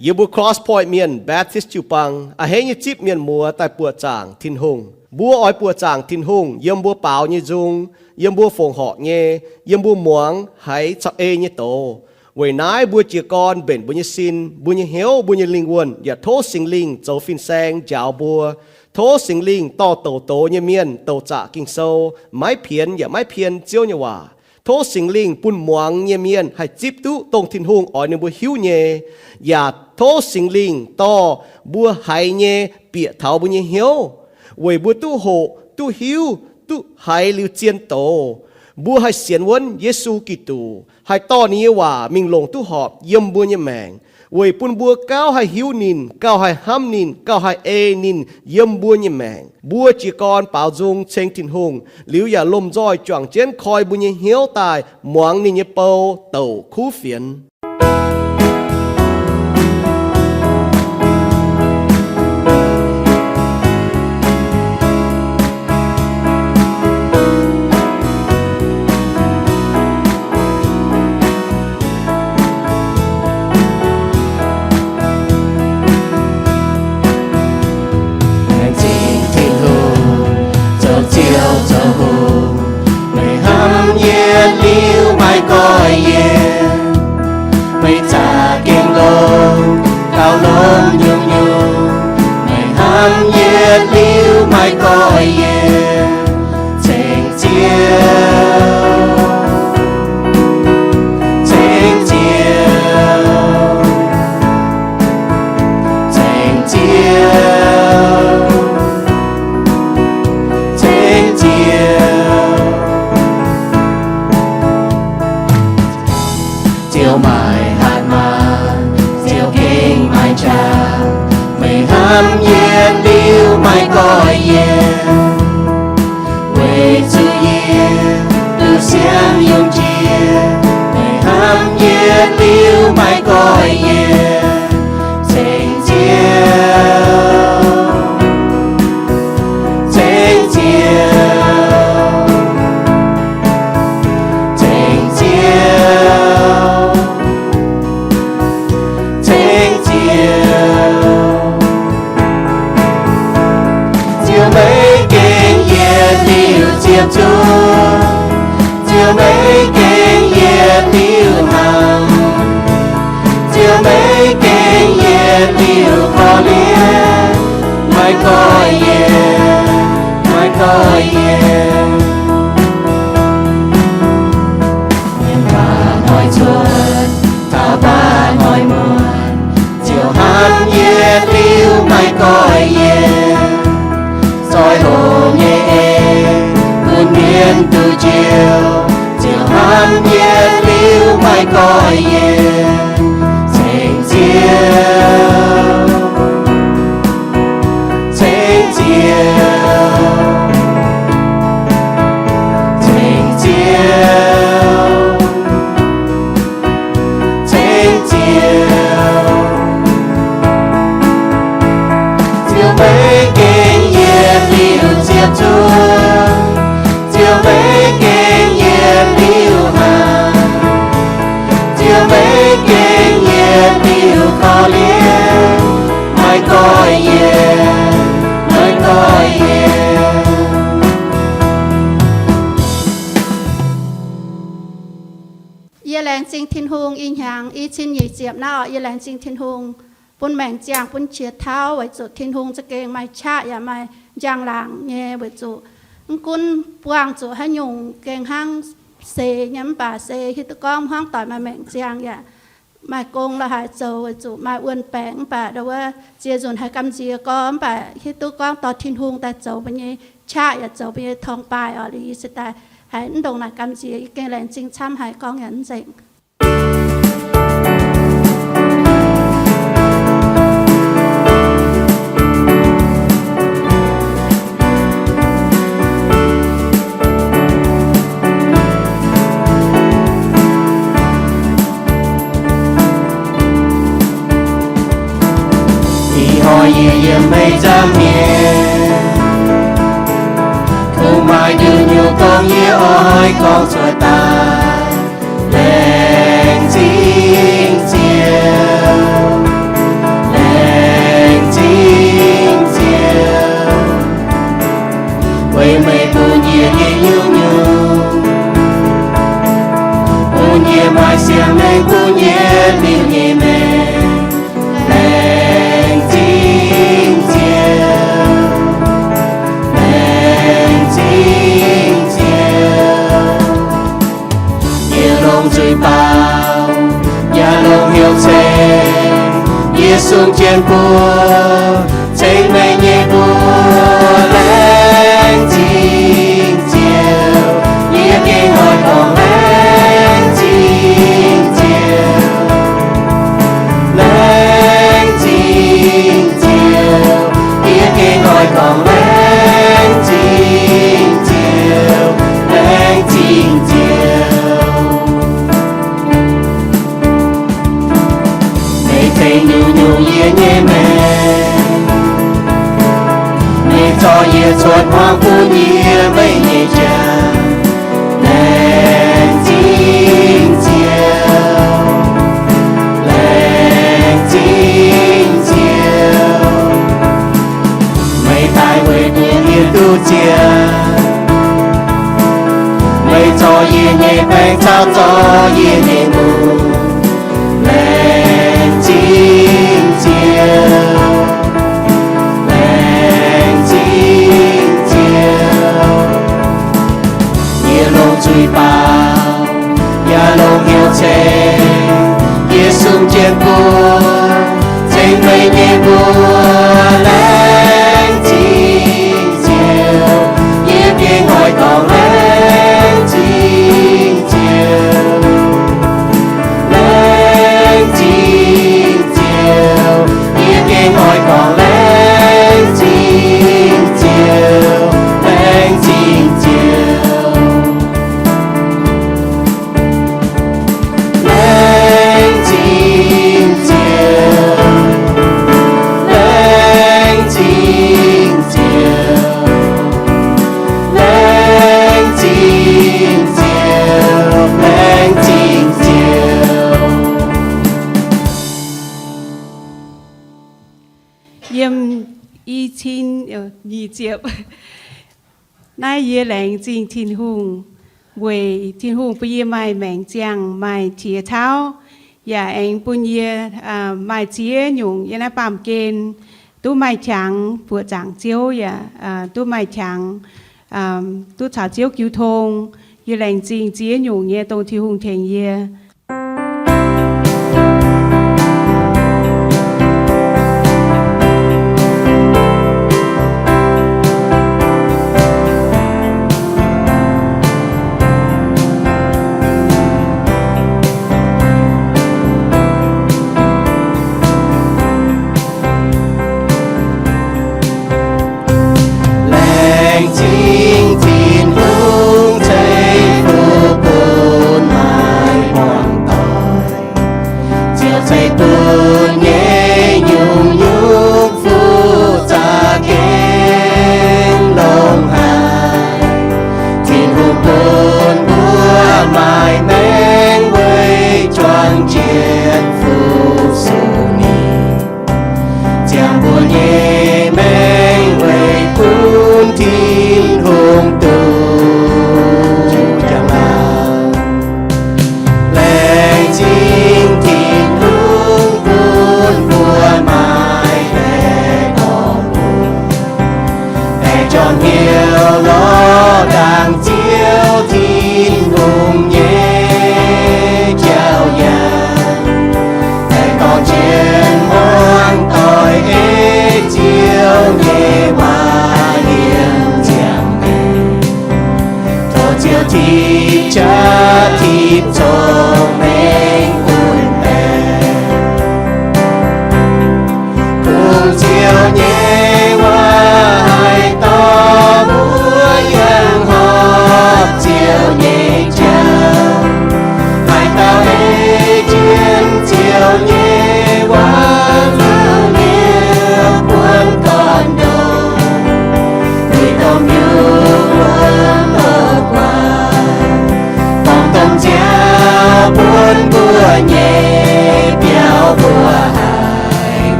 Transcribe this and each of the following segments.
Yie mbuo Cross Point Mienh Baptist jiu-baang a'hneiv nyei zipv mienh muoz daaih buoqc zaangc Tin-Hungh. Mbuo oix buoqc zaangc Tin-Hungh yiem mbuo baaux nyei nzung, yiem mbuo fongc horc nyei, yiem mbuo muangx haiz caux ei nyei doz. Weic naaiv mbuo jiez gorn mbenc mbuo nyei sin, mbuo nyei hnyouv, mbuo nyei lingh wuonh yaac tov Singx Lingh zoux fin-saeng njaaux mbuo. Tov Singx Lingh dorh douc doz nyei mienh douc zaqc Ging-Sou, maiv pienx yaac maiv pien Ziouv nyei waac. Tov Singx Lingh bun muangx nyei mienh haih zipv duqv dongh Tin-Hungh oix ninh mbuo hiuv nyei, yaac tov Singx Lingh dorh mbuo haiz nyei bieqc taux mbuo nyei hnyouv, weic mbuo duqv hoqc, duqv hiuv, duqv haiz liuz zien doz. Mbuo haih sienx wuonv Yesu Giduc, haih dorh ninh nyei waac mingh longc duqv horpc yiem mbuo nyei maengc, weic bun mbuo gauh haih hiuv ninh, gauh haih hnamv ninh, gauh haih ei ninh yiem mbuo nyei maengc. Mbuo jiez gorn baaux nzung ceng Tin-Hungh liuz yaac lomh nzoih juangc jienv koi mbuo nyei hnyouv daaih muangx ninh nyei bou douc kuv fienx. Laengz zingh Tin-Hungh, zoux Ziouv zoux hungh, meih hnamv yietc liuz maiv goiv yie. Meih zaqc gengh longx, gauh longx nyungc-nyungc, meih hnamv yietc liuz maiv goiv yie. Ceng Ziouv, ceng Ziouv, ceng Ziouv, ceng Ziouv. Ziouv maiv hatc maaz, Ziouv gengh maiv qaqv, meih hnamv yietc liuz maiv goiv yie. Weic zuqc yie duqv sienx yungz jiex, meih hnamv yietc liuz maiv goiv yie. Ceng Ziouv, ceng Ziouv, ceng Ziouv, ceng Ziouv. Ziouv maiv gengh yietc liuz ziepc zuoqv, Ziouv maiv gengh yietc liuz hnaangx, Ziouv maiv gengh yietc liuz korv-lienh, maiv goiv yie, maiv goiv yie. Mienh baac hnoi cuotv, taux baac hnoi muonc, Ziouv hnamv yietc liuz maiv goiv yie. Zoih hlo nyei ei bun mienh duqv njoux, Ziouv hnamv yietc liuz maiv goiv yie. Ceng Ziouv, ceng Ziouv, ceng Ziouv, ceng Ziouv. Ziouv maiv gengh yietc liuz ziepc zuoqv, Ziouv maiv gengh yietc liuz hnaangx, Ziouv maiv gengh yietc liuz korv-lienh, maiv goiv yie, maiv goiv yie. Yie laengz zingh Tin-Hungh, ih hnyangx i cin nyic ziepc naaiv oc, yie laengz zingh Tin-Hungh bun maengc ziangh bun qiex tauv, weic zuqc Tin-Hungh za'gengh maaih qaqv yaac maaih njang-laangc nyei, weic zuqc mv gunv buangh zuqc haaix nyungc gengh hnangv seix nyei, mv baac se hiuv duqv gorngv hmuangv doic maaih maengc ziangh yaac maaih gong la'haaix zoux, weic zuqc maaih wuon-baengc, mv baac ndau wuov ziex nzunc haiz gamh nziex gorx, mv baac hiuv duqv gorngv dorh Tin-Hungh daaih zoux mbuo nyei qaqv yaac zoux mbuo nyei torngv-baaih oc. Liuz yie se daaih haiz mv ndongc naaic gamh nziex, yie gengh laengz zingh camv haic, gorngv yaac mv nzengc. Ih hnoi yie yiem meih nzangc mienh, kungx maaih nduqc nyungc dongh yie oix gorngv cuotv daaih. Laengz zingh Ziouv, Zungv jienv mbuo, ceng meih nyei mbuo, laengz zingh Ziouv. Yie gengh oix gorngv laengz zingh Ziouv, laengz zingh Ziouv. Yie gengh oix gorngv laengz zingh Ziouv, laengz zingh Ziouv. Meih tengx nyungc-nyungc yie nyei maengc. Meih zorqv yie cuotv hmuangx bun yie meih nyei jaa. Laengz zingh Ziouv, laengz zingh Ziouv. Meih daaih weic bun yie duqv ziex. Meih zorc yie nyei baengc caux zorc yie nyei mungz. Laengz zingh Ziouv, laengz zingh Ziouv. Yie longc zuiz baaux, yaac longc hnyouv ceng, yie sung jienv mbuo, ceng meih nyei mbuo, laengz zingh Ziouv. Yie gengh oix gorngv laengz zingh Ziouv, laengz zingh Ziouv. Yie gengh oix gorngv laengz zingh Ziouv, laengz zingh Ziouv. Laengz zingh Ziouv, laengz zingh Ziouv, laengz zingh Ziouv, laengz zingh Ziouv. Yiem i cin nyic ziepc. Naaiv yie laengz zingh Tin-Hungh weic Tin-Hungh bun yie maaih maengc ziangh, maaih qiex tauv, yaac aengx bun yie maaih ziex nyungc yiem naaiv baamh gen duqv maaih qangx buoqc zaangc Ziouv, yaac duqv maaih qangx, duqv caux Ziouv jiu tong. Yie laengz zingh ziex nyungc nyei dongh Tin-Hungh tengx yie. Laengz zingh Tin-Hungh ceix fuqv bun meih,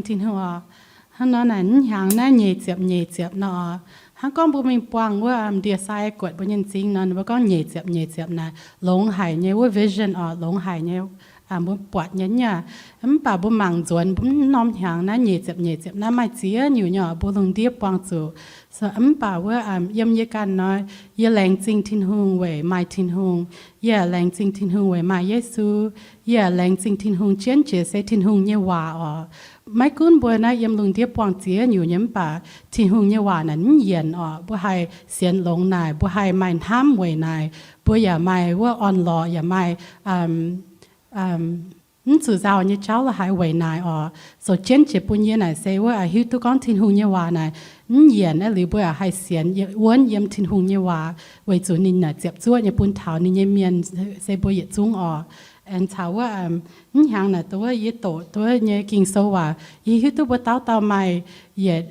Tin-Hungh oc. Hnangv nor naaic, mv hnyangx naaiv nyeic ziepc nyeic ziepc nor oc, hnangv gorngv mbuo mingh buangh wuov ndie-sai guotc mbuo nyei m'zing nor, ninh mbuo gorngv nyeic ziepc nyeic ziepc naaic longx haic nyei wuov vision oc, longx haic nyei, mbuo buatc nyei nyei. Mv baac mbuo mangc nzuonx mbuo mv norm hnyangx naaiv nyeic ziepc nyeic ziepc naaiv maaih ziex nyungc nyei oc, mbuo lungh ndiev buangh zuqc. Mv baac wuov yiem yie ganh nor, yie laengz zingh Tin-Hungh weic maaih Tin-Hungh. Yie laengz zingh Tin-Hungh weic maaih Yesu. Yie laengz zingh Tin-Hungh jienv jiex se Tin-Hungh nyei waac oc. Maiv gunv mbuo naaiv yiem lungh ndiev buangh ziex nyungc nyei, mv baac Tin-Hungh nyei waac naaic mv yienc oc. Mbuo haih sienx longx naaic, mbuo haih maaih hnamv weic naaic, mbuo yaac maaih wuov orn-lorqc, yaac maaih mv zuqc nzauh nyei jauv la'haaix weic naaic oc. Zoux jienv jiex bun yie naaic se wuov hiuv duqv gorngv Tin-Hungh nyei waac naaic mv yienc aqv liuz mbuo yaac haih sienx wuonv yiem Tin-Hungh nyei waac, weic zuqc ninh naaic ziepc zuoqv nyei bun taux ninh nyei mienh se mbuo yietc zungv oc. Aengx caux wuov mv hnyangx naaic duqv yie doqc duqv nyei Ging-Sou waac, yie hiuv duqv mbuo dauh dauh maaih yietc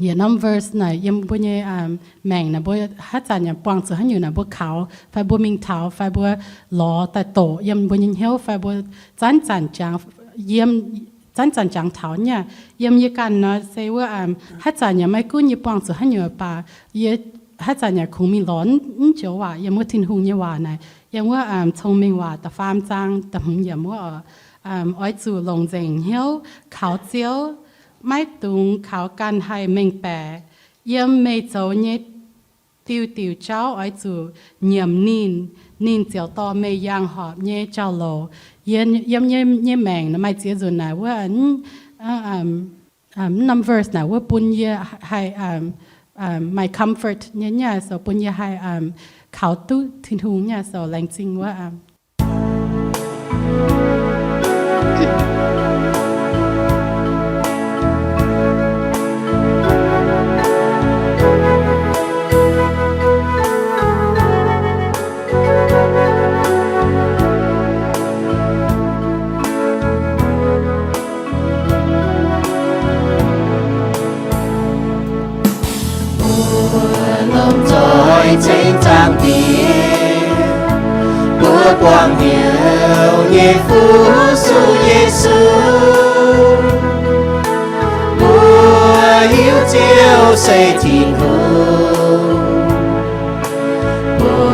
yietc norm verse naaic yiem mbuo nyei maengc naaic, mbuo haaix zanc yaac buangh zuqc haaix nyungc naaic mbuo kaux fai mbuo mingh taux fai mbuo lorz daaih doqc yiem mbuo nyei hnyouv fai mbuo zanc zanc jangx, yiem zanc zanc jangx taux nyei. Yiem yie ganh nor se wuov haaix zanc yaac maiv gunv yie buangh zuqc haaix nyungc baac yie haaix zanc yaac kungx mingh lorz mv joux waac yiem wuov Tin-Hungh nyei waac naaic, yiem wuov Cong-Mengh Waac da'faam zaang da'hmz yiemc wuov oc. Oix zuqc longc nzengc hnyouv kaux Ziouv, maiv dungx kaux ganh haih mengh baeqc. Yiem meih zoux nyei diuh diuh jauv oix zuqc nyiemc ninh. Ninh ziouc dorh meih yangh horpc nyei jauv-louc. Yiem yie nyei maengc maaih ziex nzunc naaic wuov mv norm verse naaic wuov bun yie haih maaih comfort nyei nyei, so bun yie haih kaux duqv Tin-Hungh nyei, so laengz zingh wuov Mbuo lomh nzoih ceng Zaangc Diex, mbuo buangh hnyouv nyei Fuqv Sux Yesu. Mbuo hiuv Ziouv se Tin-Hungh, mbuo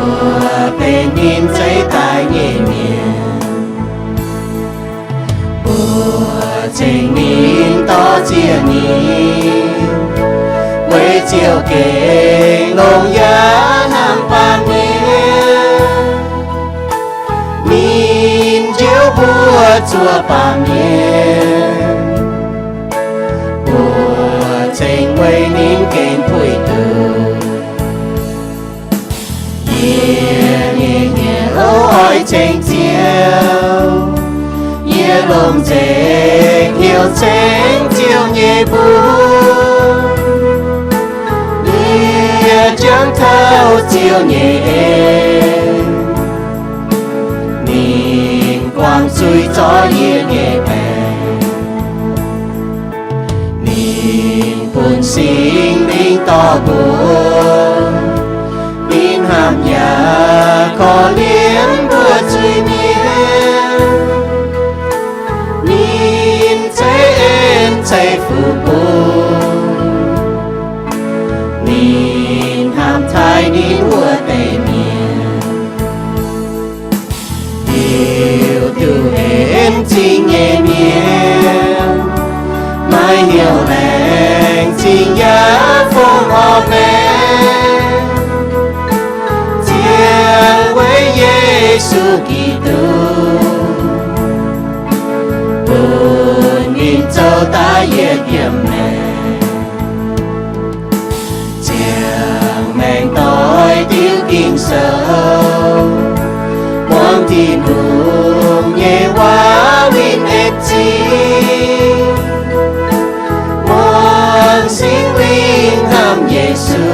benx ninh zeiz daaih nyei mienh. Mbuo ceng ninh dorh ziec ninh, weic Ziouv gengh longx yaac hnamv baamh mienh. Ninh njoux mbuo zuov baamh mienh, mbuo ceng weic ninh gengh puix duqv. Yie nyei hnyouv oix ceng Ziouv, yie longc nzengc hnyouv ceng Ziouv nyei mbuox. Yie jangx taux Ziouv nyei en, ninh guangc zuiz zorc yie nyei baengc. Ninh bun Singx Lingh dorh mbuo, ninh hnamv yaac korv-lienh mbuo zuiz-mienh. Ninh ceix en ceix fuqv bun, ninh hnamv taaih ninh wuov deix mienh. Liuz duqv en zingh nyei mienh, maaih hnyouv laengz zingh yaac fongc orn maengc. Ziangh weic Yesu Giduc, bun ninh zoux daaih yietc yiemh maengc. Ziangh maengc doix diuc Ging-Sou, muangx Tin-Hungh nyei waac winh en zingh, muangx Singx Lingh hnamv Yesu,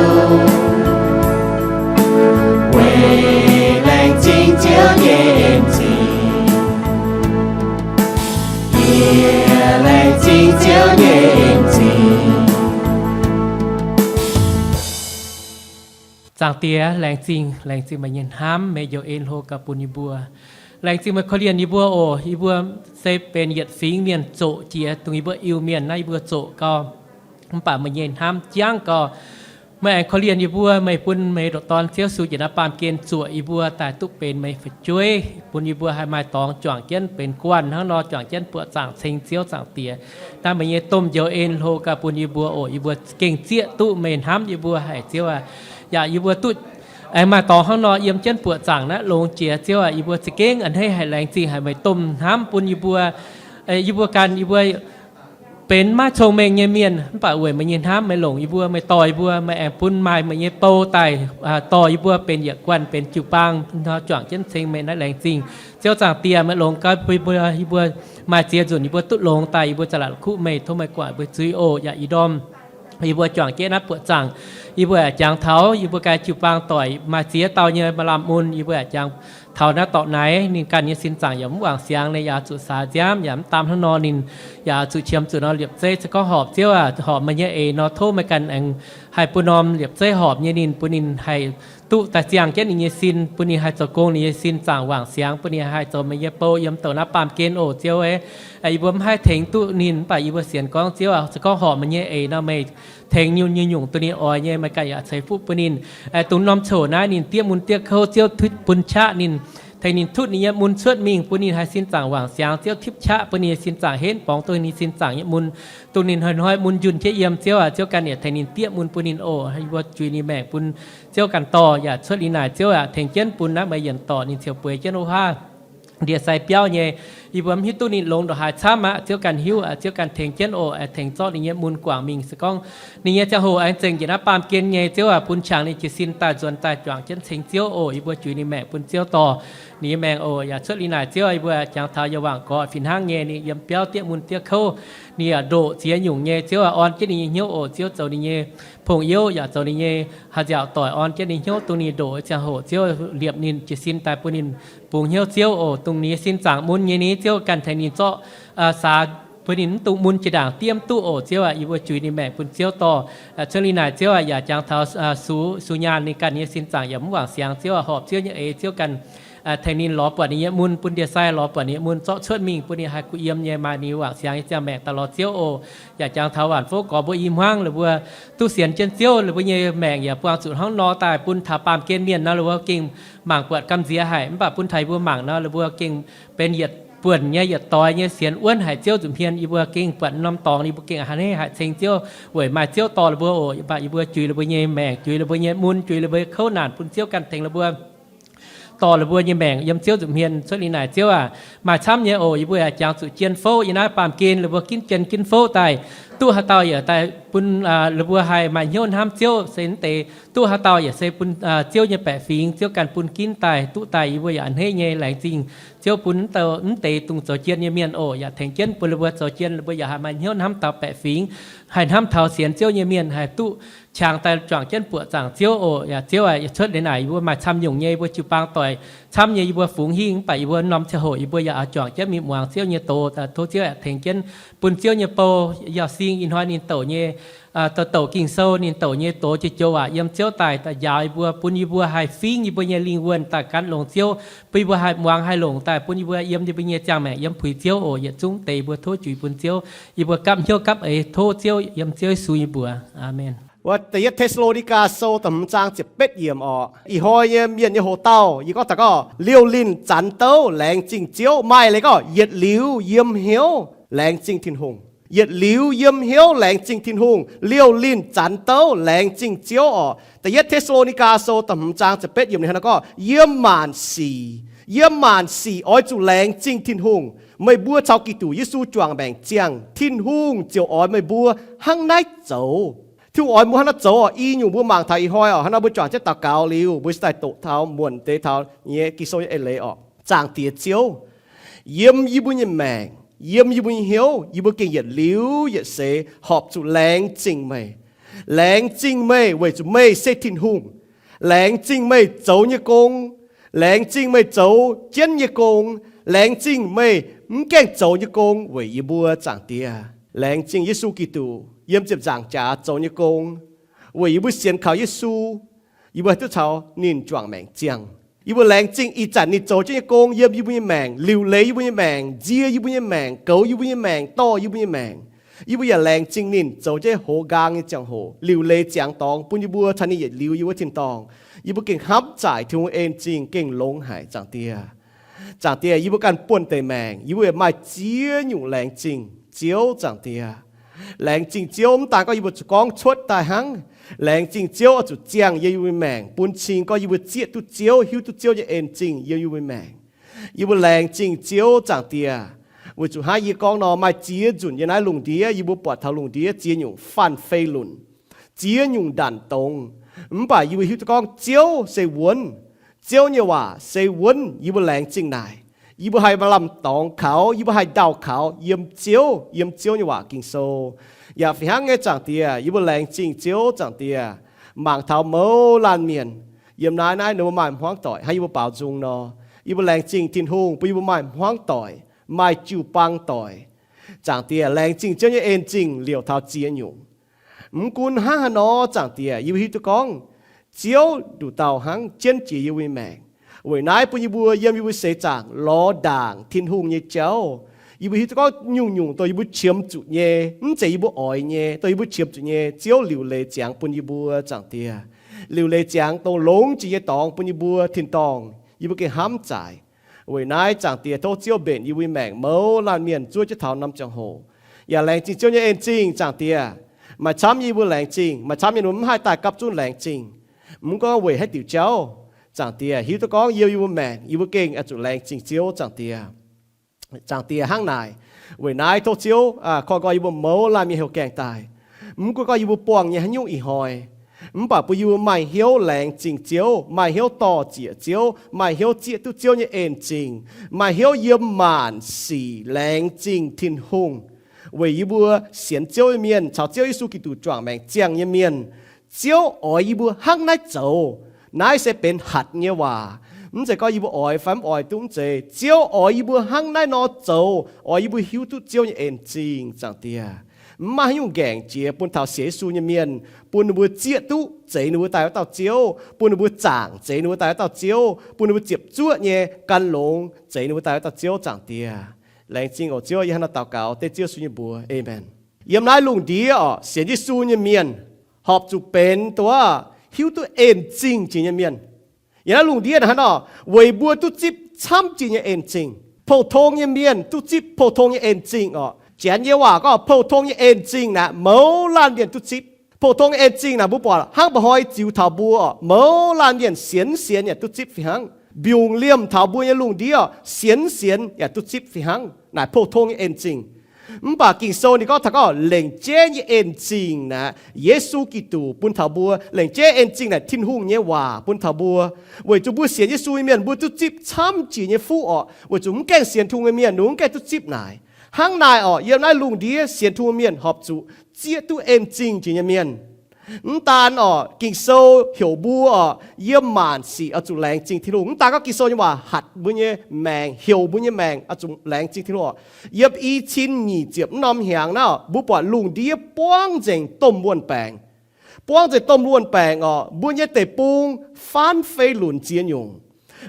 weic laengz zingh Ziouv nyei en zingh. Yie laengz zingh Ziouv nyei en zingh. Zaangc Diex, laengz zingh, laengz zingh meih nyei hnamv, meih njoux en hlo gauh bun yie mbuo. Laengz zingh meih korv-lienh yie mbuo oc. Yie mbuo se benx yietc fingx mienh zoqc jiex, dongh yie mbuo Iu-Mienh naaiv yie mbuo zoqc gau. Mv baac meih nyei hnamv jangv gau. Meih aengx korv-lienh yie mbuo, meih bun meih ndoqc Dorn Ziouv Yesu njiec naaiv baamh gen zuoqc yie mbuo daaih duqv benx meih fu'jueiv, bun yie mbuo haih maaih dorngx juangc jienv benx guanh hnangv nor, juangc jienv buoqc zaangc ceng Ziouv Zaangc Diex. Naaiv meih nyei domh njoux en hlo gaax bun yie mbuo oc. Yie mbuo gengh zieqv duqv meih hnamv yie mbuo haic, Ziouv aac. Yaac yie mbuo duqv aengx maaih dorngx hnangv nor yiem jienv buoqc zaangc naaiv longx jiex, Ziouv aac. Yie mbuo za'gengh a'hneiv haic, laengz zingh haic meih domh hnamv bun yie mbuo. Yie mbuo ganh yie mbuo benx maiv cong-mengh nyei mienh, mv baac weic meih nyei hnamv meih longc yie mbuo, meih dorh yie mbuo, meih aengx bun maaih meih nyei bou daaih dorh yie mbuo benx yietc guanh, benx jiu-baang nor juangc jienv ceng meih naaiv. Laengz zingh Ziouv Zaangc Diex, meih longx gau bun yie mbuo, yie mbuo maaih ziex nzunc yie mbuo duqv longx daaih, yie mbuo za'laaih kuv meih, tov meih guangc yie mbuo zuiz oc. Yaac ih ndorm yie mbuo juangc jienv naaiv buoqc zaangc, yie mbuo yaac jangx taux yie mbuo ganh jiu-baang doic maaih ziex dauh nyei maaih lamh mun, yie mbuo yaac jangx taux naaiv dorh naaiv. Ninh ganh nyei sin zaangc yaac mv wangc siangx, ninh yaac zuqc saax nziaamv, yaac mv daam hnangv nor, ninh yaac zuqc qiemx zuqc norm liepc zeiv. Se gorngv horpc Ziouv aac, horpc meih nyei eix nor, tov meih ganh aengx haih bun norm liepc zeiv horpc nyei ninh, bun ninh haih duqv daaih ziangh jienv ninh nyei sin, bun ninh haih zoux gong ninh nyei sin zaangc wangc siangx, bun ninh haih zoux meih nyei bou yiem douc naaiv baamh gen oc, Ziouv aac. Yie mbuo mv haih tengx duqv ninh, mv baac yie mbuo sienx gorngv Ziouv aac, se gorngv horpc meih nyei eix nor, meih tengx nyungc-nyungc duqv ninh oix nyei, meih ganh yaac ceix fuqv bun ninh. Dongh norm coc naaiv ninh diev mun diev kouv, Ziouv bun qaqv ninh, tengx ninh tutv ninh nyei mun cuotv mingh, bun ninh haih sin zaangc wangc siangx. Ziouv tipv qaqv bun ninh nyei sin zaangc henv borngz duqv ninh sin zaangc nyei mun, dongh ninh hnoi-hnoi mun njunh jienv yiem, Ziouv aac. Ziouv ganh yaac tengx ninh diev mun bun ninh oc. Yie mbuo juix ninh maengc bun Ziouv ganh dorh, yaac cuotv liuz naaic Ziouv aac, tengx jienv bun naaiv meih yienc dorc ninh ziouc bueix jienv wuov haav ndie-sai biauv nyei. Yie mbuo mv hiuv duqv ninh longx ndongc haaix camv aqv. Ziouv ganh hiuv aac. Ziouv ganh tengx jienv oc. Tengx zorqv ninh nyei mun guangc mingh. Se gorngv ninh nyei ziangh hoc aengx zengc njiec naaiv baamh gen nyei, Ziouv aac, bun qangx ninh jiez sin daaih nzuonx daaih juangc jienv ceng Ziouv oc. Yie mbuo juix ninh maengc bun Ziouv dorh ninh nyei maengc oc. Yaac cuotv liuz naaic Ziouv, yie mbuo jangx taux yaac wangc gorx fih hnangv nyei, ninh yiem biauv diev mun diev kouv, ninh yaac ndoqc ziex nyungc nyei, Ziouv aac, orn jienv ninh nyei hnyouv oc. Ziouv zoux ninh nyei pong-youv, yaac zoux ninh nyei haih nziaauc doic, orn jienv ninh hnyouv dongh ninh ndoqc ziangh hoc, Ziouv liepc ninh jiez sin daaih bun ninh bungx hnyouv Ziouv oc. Dongh ninh nyei sin zaangc mun nyei ni, Ziouv ganh tengx ninh zorqv saax bun ninh mv dungx mun jiex ndaangc diev mv duqv oc. Ziouv aac, yie mbuo juix ninh maengc bun Ziouv dorh. Cuotv liuz naaic Ziouv aac, yaac jangx taux Sux, Sux Nyaanh ninh ganh nyei sin zaangc yaac mv wangc siangx, Ziouv aac, horpc Ziouv nyei eix, Ziouv ganh tengx ninh lorz buatc ninh nyei mun, bun ndie-sai lorz buatc ninh nyei mun zorqv cuotv mingh, bun ninh haih kuh yiem nyei, maaih ninh wangc siangx nyei ziangh maengc daaih lorz Ziouv oc. Yaac jangx taux waanc fouv gorx mbuo i hmuangv, ninh mbuo duqv sienx jienv Ziouv, ninh mbuo nyei maengc yaac buangh zuqc hnangv nor daaih bun taux baamh gen mienh nor, ninh mbuo gengh mangc buatc gamh nziex haic. Mv baac bun taux yie mbuo mangc nor, ninh mbuo gengh benx yietc buonc nyei, yietc doix nyei sienx wuonv haic. Ziouv nza'hmien yie mbuo gengh buatc norm dorngx, yie mbuo gengh a'hneiv haic ceng Ziouv weic maaih Ziouv dorh ninh mbuo oc. Mv baac yie mbuo juix ninh mbuo nyei maengc, juix ninh mbuo nyei mun, juix ninh mbuo kouv naanc, bun Ziouv ganh tengx ninh mbuo dorh ninh mbuo nyei maengc yiem Ziouv nza'hmien. Cuotv liuz naaic Ziouv aac, maaih camv nyei oc. Yie mbuo yaac jangx zuqc jien fouv yiem naaiv baamh gen, ninh mbuo ginv jien ginv fouv daaih, duqv haaix dauh yaac daaih bun ninh mbuo haih maaih hnyouv hnamv Ziouv. Se mv deix duqv haaix dauh yaac se bun Ziouv nyei baeqc fingx, Ziouv ganh bun ginv daaih duqv daaih, yie mbuo yaac a'hneiv nyei. Laengz zingh Ziouv bun mv deix dongh zoux jien nyei mienh oc, yaac tengx jienv bun ninh mbuo zoux jien, ninh mbuo yaac haih maaih hnyouv hnamv taux baeqc fingx, haih hnamv taux sienx Ziouv nyei mienh, haih duqv qangx daaih juangc jienv buoqc zaangc Ziouv oc. Yaac Ziouv aac, yie cuotv liuz naaic yie mbuo maaih camv nyungc nyei, yie mbuo jiu-baang doic camv nyei, yie mbuo fungx hingh, mv baac yie mbuo norm ziangh hoc yie mbuo yaac oix juangc jienv mingh muangx Ziouv nyei doz. Tov Ziouv aengx tengx jienv bun Ziouv nyei bou yaac sing ih hnoi ninh douc nyei, douc douc Ging-Sou ninh douc nyei doz jiex joux waac yiem Ziouv daaih, daaih njaaux yie mbuo, bun yie mbuo haih fingx yie mbuo nyei lingh wuonh daaih gan longx Ziouv, bun yie mbuo haih muangx haih longc daaih, bun yie mbuo yiem yie mbuo nyei ziangh maengc yiem puix Ziouv oc. Yietc zungv deix yie mbuo tov juix bun Ziouv, yie mbuo gapv hnyouv gapv eix tov Ziouv, yiem Ziouv Yesu nyei mbuox. Aamen. Wuov da'yietv Te^saa^lo^ni^gaa Sou da'hmz zaang ziepc betv yiemc orqc, ih hnoi nyei mienh nyei hoc-dauh, yie gorngv taux gorngv liouh linh zanx douv laengz zingh Ziouv. Maaih leiz gorngv yietc liuz yiem hnyouv laengz zingh Tin-Hungh. Yietc liuz yiem hnyouv laengz zingh Tin-Hungh, liouh linh zanx douv laengz zingh Ziouv orqc. Da'yietv Te^saa^lo^ni^gaa Sou da'hmz zaang ziepc betv yiemc ninh hnangv naaiv gorngv, yiem maanc sic, yiem maanc sic oix zuqc laengz zingh Tin-Hungh. Meih mbuo caux Giduc Yesu juangc maengc ziangh, Tin-Hungh ziouc oix meih mbuo hnangv naaiv zoux. Tin-Hungh oix mbuo hnangv naaiv zoux orqc. I nyungc mbuo mangc taux ih hnoi orqc, hnangv naaiv mbuo juangc jienv daux gaux liuz, mbuo se daaih doqc taux muonc deix taux nyei Ging-Sou nyei eix leiz orqc. Zaangc Diex Ziouv, yiem yie mbuo nyei maengc, yiem yie mbuo nyei hnyouv, yie mbuo gengh yietc liuz yietc seix horpc zuqc laengz zingh meih. Laengz zingh meih weic zuqc meih se Tin-Hungh. Laengz zingh meih zoux nyei gong. Laengz zingh meih zoux jienv nyei gong. Laengz zingh meih mv gaengh zoux nyei gong weic yie mbuo, Zaangc Diex. Laengz zingh Yesu Giduc yiem ziepc nzaangc jaax zoux nyei gong, weic yie mbuo sienx kaux Yesu, yie mbuo haih duqv caux ninh juangc maengc ziangh. Yie mbuo laengz zingh ih zanc ninh zoux jienv nyei gong yiem yie mbuo nyei maengc, liuc leiz yie mbuo nyei maengc, nzie yie mbuo nyei maengc, goux yie mbuo nyei maengc, dorh yie mbuo nyei maengc. Yie mbuo yaac laengz zingh ninh zoux jienv hoz nqaang nyei ziangh hoc liuc leiz ziangx dorngx bun yie mbuo caux ninh yietc liuz yiem wuov tin-dorngh. Yie mbuo gengh hnamv zaaic Tin-Hungh en zingh gengh longx haic, Zaangc Diex. Zaangc Diex, yie mbuo ganh buonv deix maengc, yie mbuo yaac maaih ziex nyungc laengz zingh Ziouv, Zaangc Diex. Laengz zingh Ziouv mv daan gorngv yie mbuo zuqc gorngv cuotv daaih hnangv. Laengz zingh Ziouv oix zuqc ziangh yiem yie mbuo maengc, bun cing gorngv yie mbuo zieqv duqv Ziouv, hiuv duqv Ziouv nyei en zingh yiem yie mbuo maengc. Yie mbuo laengz zingh Ziouv, Zaangc Diex, weic zuqc hnangv yie gorngv nor, maaih ziex nzunc yiem naaiv lungh ndiev yie mbuo buatc taux lungh ndiev ziex nyungc faanh fei lunc, ziex nyungc ndanc dongz. Mv baac yie mbuo hiuv duqv gorngv Ziouv se wuonv. Ziouv nyei waac se wuonv. Yie mbuo laengz zingh naaic. Yie mbuo haih maaih lamh dorngx kaux, yie mbuo haih ndau kaux yiem Ziouv, yiem Ziouv nyei waac Ging-Sou. Yaac fih hnangv nyei, Zaangc Diex, yie mbuo laengz zingh Ziouv, Zaangc Diex, mangc taux mouz laanh mienh yiem naaiv, naaiv ninh mbuo maaih hmuangv doic hnangv yie mbuo baaux nzung nor. Yie mbuo laengz zingh Tin-Hungh bun yie mbuo maaih hmuangv doic, maaih jiu-baang doic. Zaangc Diex, laengz zingh Ziouv nyei en zingh liouc taux ziex nyungc. Mv gunv hnangv haaix nor, Zaangc Diex, yie mbuo hiuv duqv gorngv Ziouv nduqc dauh hnangv jienv jiex yie mbuo nyei maengc. Weic naaiv bun yie mbuo yiem yie mbuo seix zaangc lorz ndaangc Tin-Hungh nyei jauv. Yie mbuo hiuv duqv gorngv nyungc-nyungc dongh yie mbuo qiemx zuqc nyei, mv zeiz yie mbuo oix nyei, dongh yie mbuo qiemx zuqc nyei, Ziouv liuc leiz ziangx bun yie mbuo, Zaangc Diex. Liuc leiz ziangx dongh longx jiex nyei dorngx bun yie mbuo tin-dorngh, yie mbuo gengh hnamv zaaic. Weic naaiv, Zaangc Diex, tov Ziouv mbenc yie mbuo nyei maengc mouz laanh mienh zuov jienv taux norm ziangh hoc. Yaac laengz zingh Ziouv nyei en zingh, Zaangc Diex. Maaih camv yie mbuo laengz zingh, maaih camv yie mbuo mv haih daaih gapv zunv laengz zingh. Mv gunv weic haaix diuc jauv, Zaangc Diex, hiuv duqv gorngv yiem yie mbuo maengc yie mbuo gengh oix zuqc laengz zingh Ziouv, Zaangc Diex. Zaangc Diex, hnangv naaic, weic naaiv tov Ziouv, aa, koi nqoi yie mbuo mouz laanh mienh heuc gaengh daaih. Mv gunv gorngv yie mbuo buangh nyei haaix nyungc ih hnoi, mv baac bun yie mbuo maaih hnyouv laengz zingh Ziouv, maaih hnyouv dor-ziec Ziouv, maaih hnyouv zieqv duqv Ziouv nyei en zingh, maaih hnyouv yiem maanc sic laengz zingh Tin-Hungh. Weic yie mbuo sienx Ziouv nyei mienh caux Ziouv Yesu Giduc juangc maengc ziangh nyei mienh, Ziouv oix yie mbuo hnangv naaiv zoux. Naaiv se benx hatc nyei waac. Mv zeiz gorngv yie mbuo oix fai mv oix duqv mv zeiz. Ziouv oix yie mbuo hnangv naaiv nor zoux, oix yie mbuo hiuv duqv Ziouv nyei en zingh, Zaangc Diex. Mv maaih haaix nyungc ngaengc jiex bun taux sienx Yesu nyei mienh, bun ninh mbuo zieqv duqv zeix ninh mbuo daaih wuov dauh Ziouv, bun ninh mbuo zaangc zeix ninh mbuo daaih wuov dauh Ziouv, bun ninh mbuo ziepc zuoqv nyei gan longx zeix ninh mbuo daaih wuov dauh Ziouv, Zaangc Diex. Laengz zingh oc Ziouv, yie hnangv naaiv daux gaux dengv Ziouv Yesu nyei mbuox. Aamen. Yiem naaiv lungh ndiev oc, sienx Yesu nyei mienh horpc zuqc benx dongh hiuv duqv en zingh jiex nyei mienh. Yiem naaiv lungh ndiev naaiv hnangv nor, weic mbuo duqv zipv camv jiex nyei en zingh. Pou-tong nyei mienh duqv zipv pou-tong nyei en zingh oc. Janx nyei waac gorngv pou-tong nyei en zingh naaic mouz laanh mienh duqv zipv. Pou-tong nyei en zingh naaic mbuo buatc hnangv mba'hnoi ziux taux mbuo oc, mouz laanh mienh sienx sienx yaac duqv zipv fih hnangv. Mbiungc liemh taux mbuo nyei lungh ndiev oc, sienx sienx yaac duqv zipv fih hnangv. Naaic pou-tong nyei en zingh. Mv baac Ging-Sou ninh gorngv taux gorngv lengc jeiv nyei en zingh naaic, Yesu Giduc bun taux mbuo. Lengc jeiv en zingh naaic Tin-Hungh nyei waac bun taux mbuo. Weic zuqc mbuo sienx Yesu nyei mienh mbuo duqv zipv camv jiex nyei fuqv oc. Weic zuqc mv gaengh sienx Tin-Hungh nyei mienh ninh mv gaengh duqv zipv naaic. Hnangv naaic oc, yiem naaiv lungh ndiev sienx Tin-Hungh mienh horpc zuqc zieqv duqv en zingh jiex nyei mienh. Mv daan oc, Ging-Sou heuc mbuo oc, yiem maanc sic oix zuqc laengz zingh Tin-Hungh. Mv daan gorngv Ging-Sou nyei waac hatc mbuo nyei maengc, heuc mbuo nyei maengc oix zuqc laengz zingh Tin-Hungh oc. Yiem i cin nyic ziepc mv norm hnyangx naaiv, mbuo buatc lungh ndiev buangv nzengc domh wuon-baengc. Buangv nzengc domh wuon-baengc oc, mbuo nyei deic-bung faanv fei lunc ziex nyungc.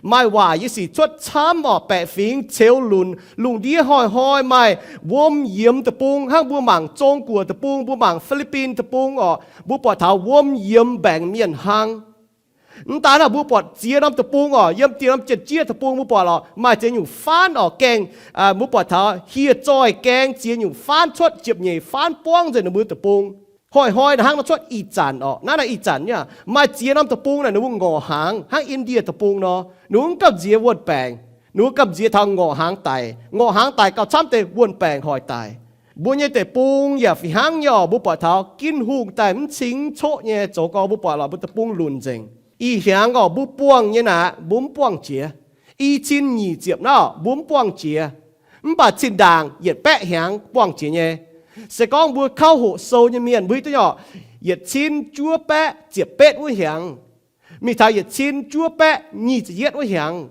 Maaih waaic nyei sic cuotv camv oc, baeqc fingx ceux lunc, lungh ndiev hnoi-hnoi maaih wuom yiemx deic-bung, hnangv mbuo mangc Zong Guoqv deic-bung, mbuo mangc Fi^li^bin deic-bung oc, mbuo buatc taux wuom yiemx mbaengc mienh hlang. Mv daan naaic mbuo buatc ziex norm deic-bung oc, yiem ziex norm jien-jieqv deic-bung mbuo buatc oc, maaih ziex nyungc faanv oc, gaeng, aa, mbuo buatc taux hieh zoih gaeng ziex nyungc faanv cuotv, ziepc nyeic faanv buangv nzengc ninh mbuo deic-bung. Hnoi-hnoi naaic hnangv nor cuotv ih zanc oc, naaiv naaic ih zanc nyei aac, maaih ziex norm deic-bung naaic ninh mbuo ngorc hnaangx hnangv India deic-bung nor, ninh mbuo mv gamh nziex wuon-baengc, ninh mbuo gamh nziex taux ngorc hnaangx daic, ngorc hnaangx daic gauh camv deix wuon-baengc hoic daic. Mbuo nyei deic-bung yaac fih hnangv nyei oc, mbuo buatc taux Ginv-Hungh daaih mv cing mv coqv nyei zoux gau, mbuo buatc lorqc mbuo deic-bung lunc nzengc. Ih hnyangx oc, mbuo buangh nyei naaic mbuo mv buangh jiex. I cin nyic ziepc naaiv mbuo mv buangh jiex. Mv baac zinh ndaangc yietc baeqv hnyangx buangh jiex nyei. Se gorngv mbuo kauv hoqc sou nyei mienh mbuo hiuv duqv nyei oc, yietc cin juov baeqv ziepc betv wuov hnyangx, mingh taux yietc cin juov baeqv nyic ziepc yietv wuov hnyangx,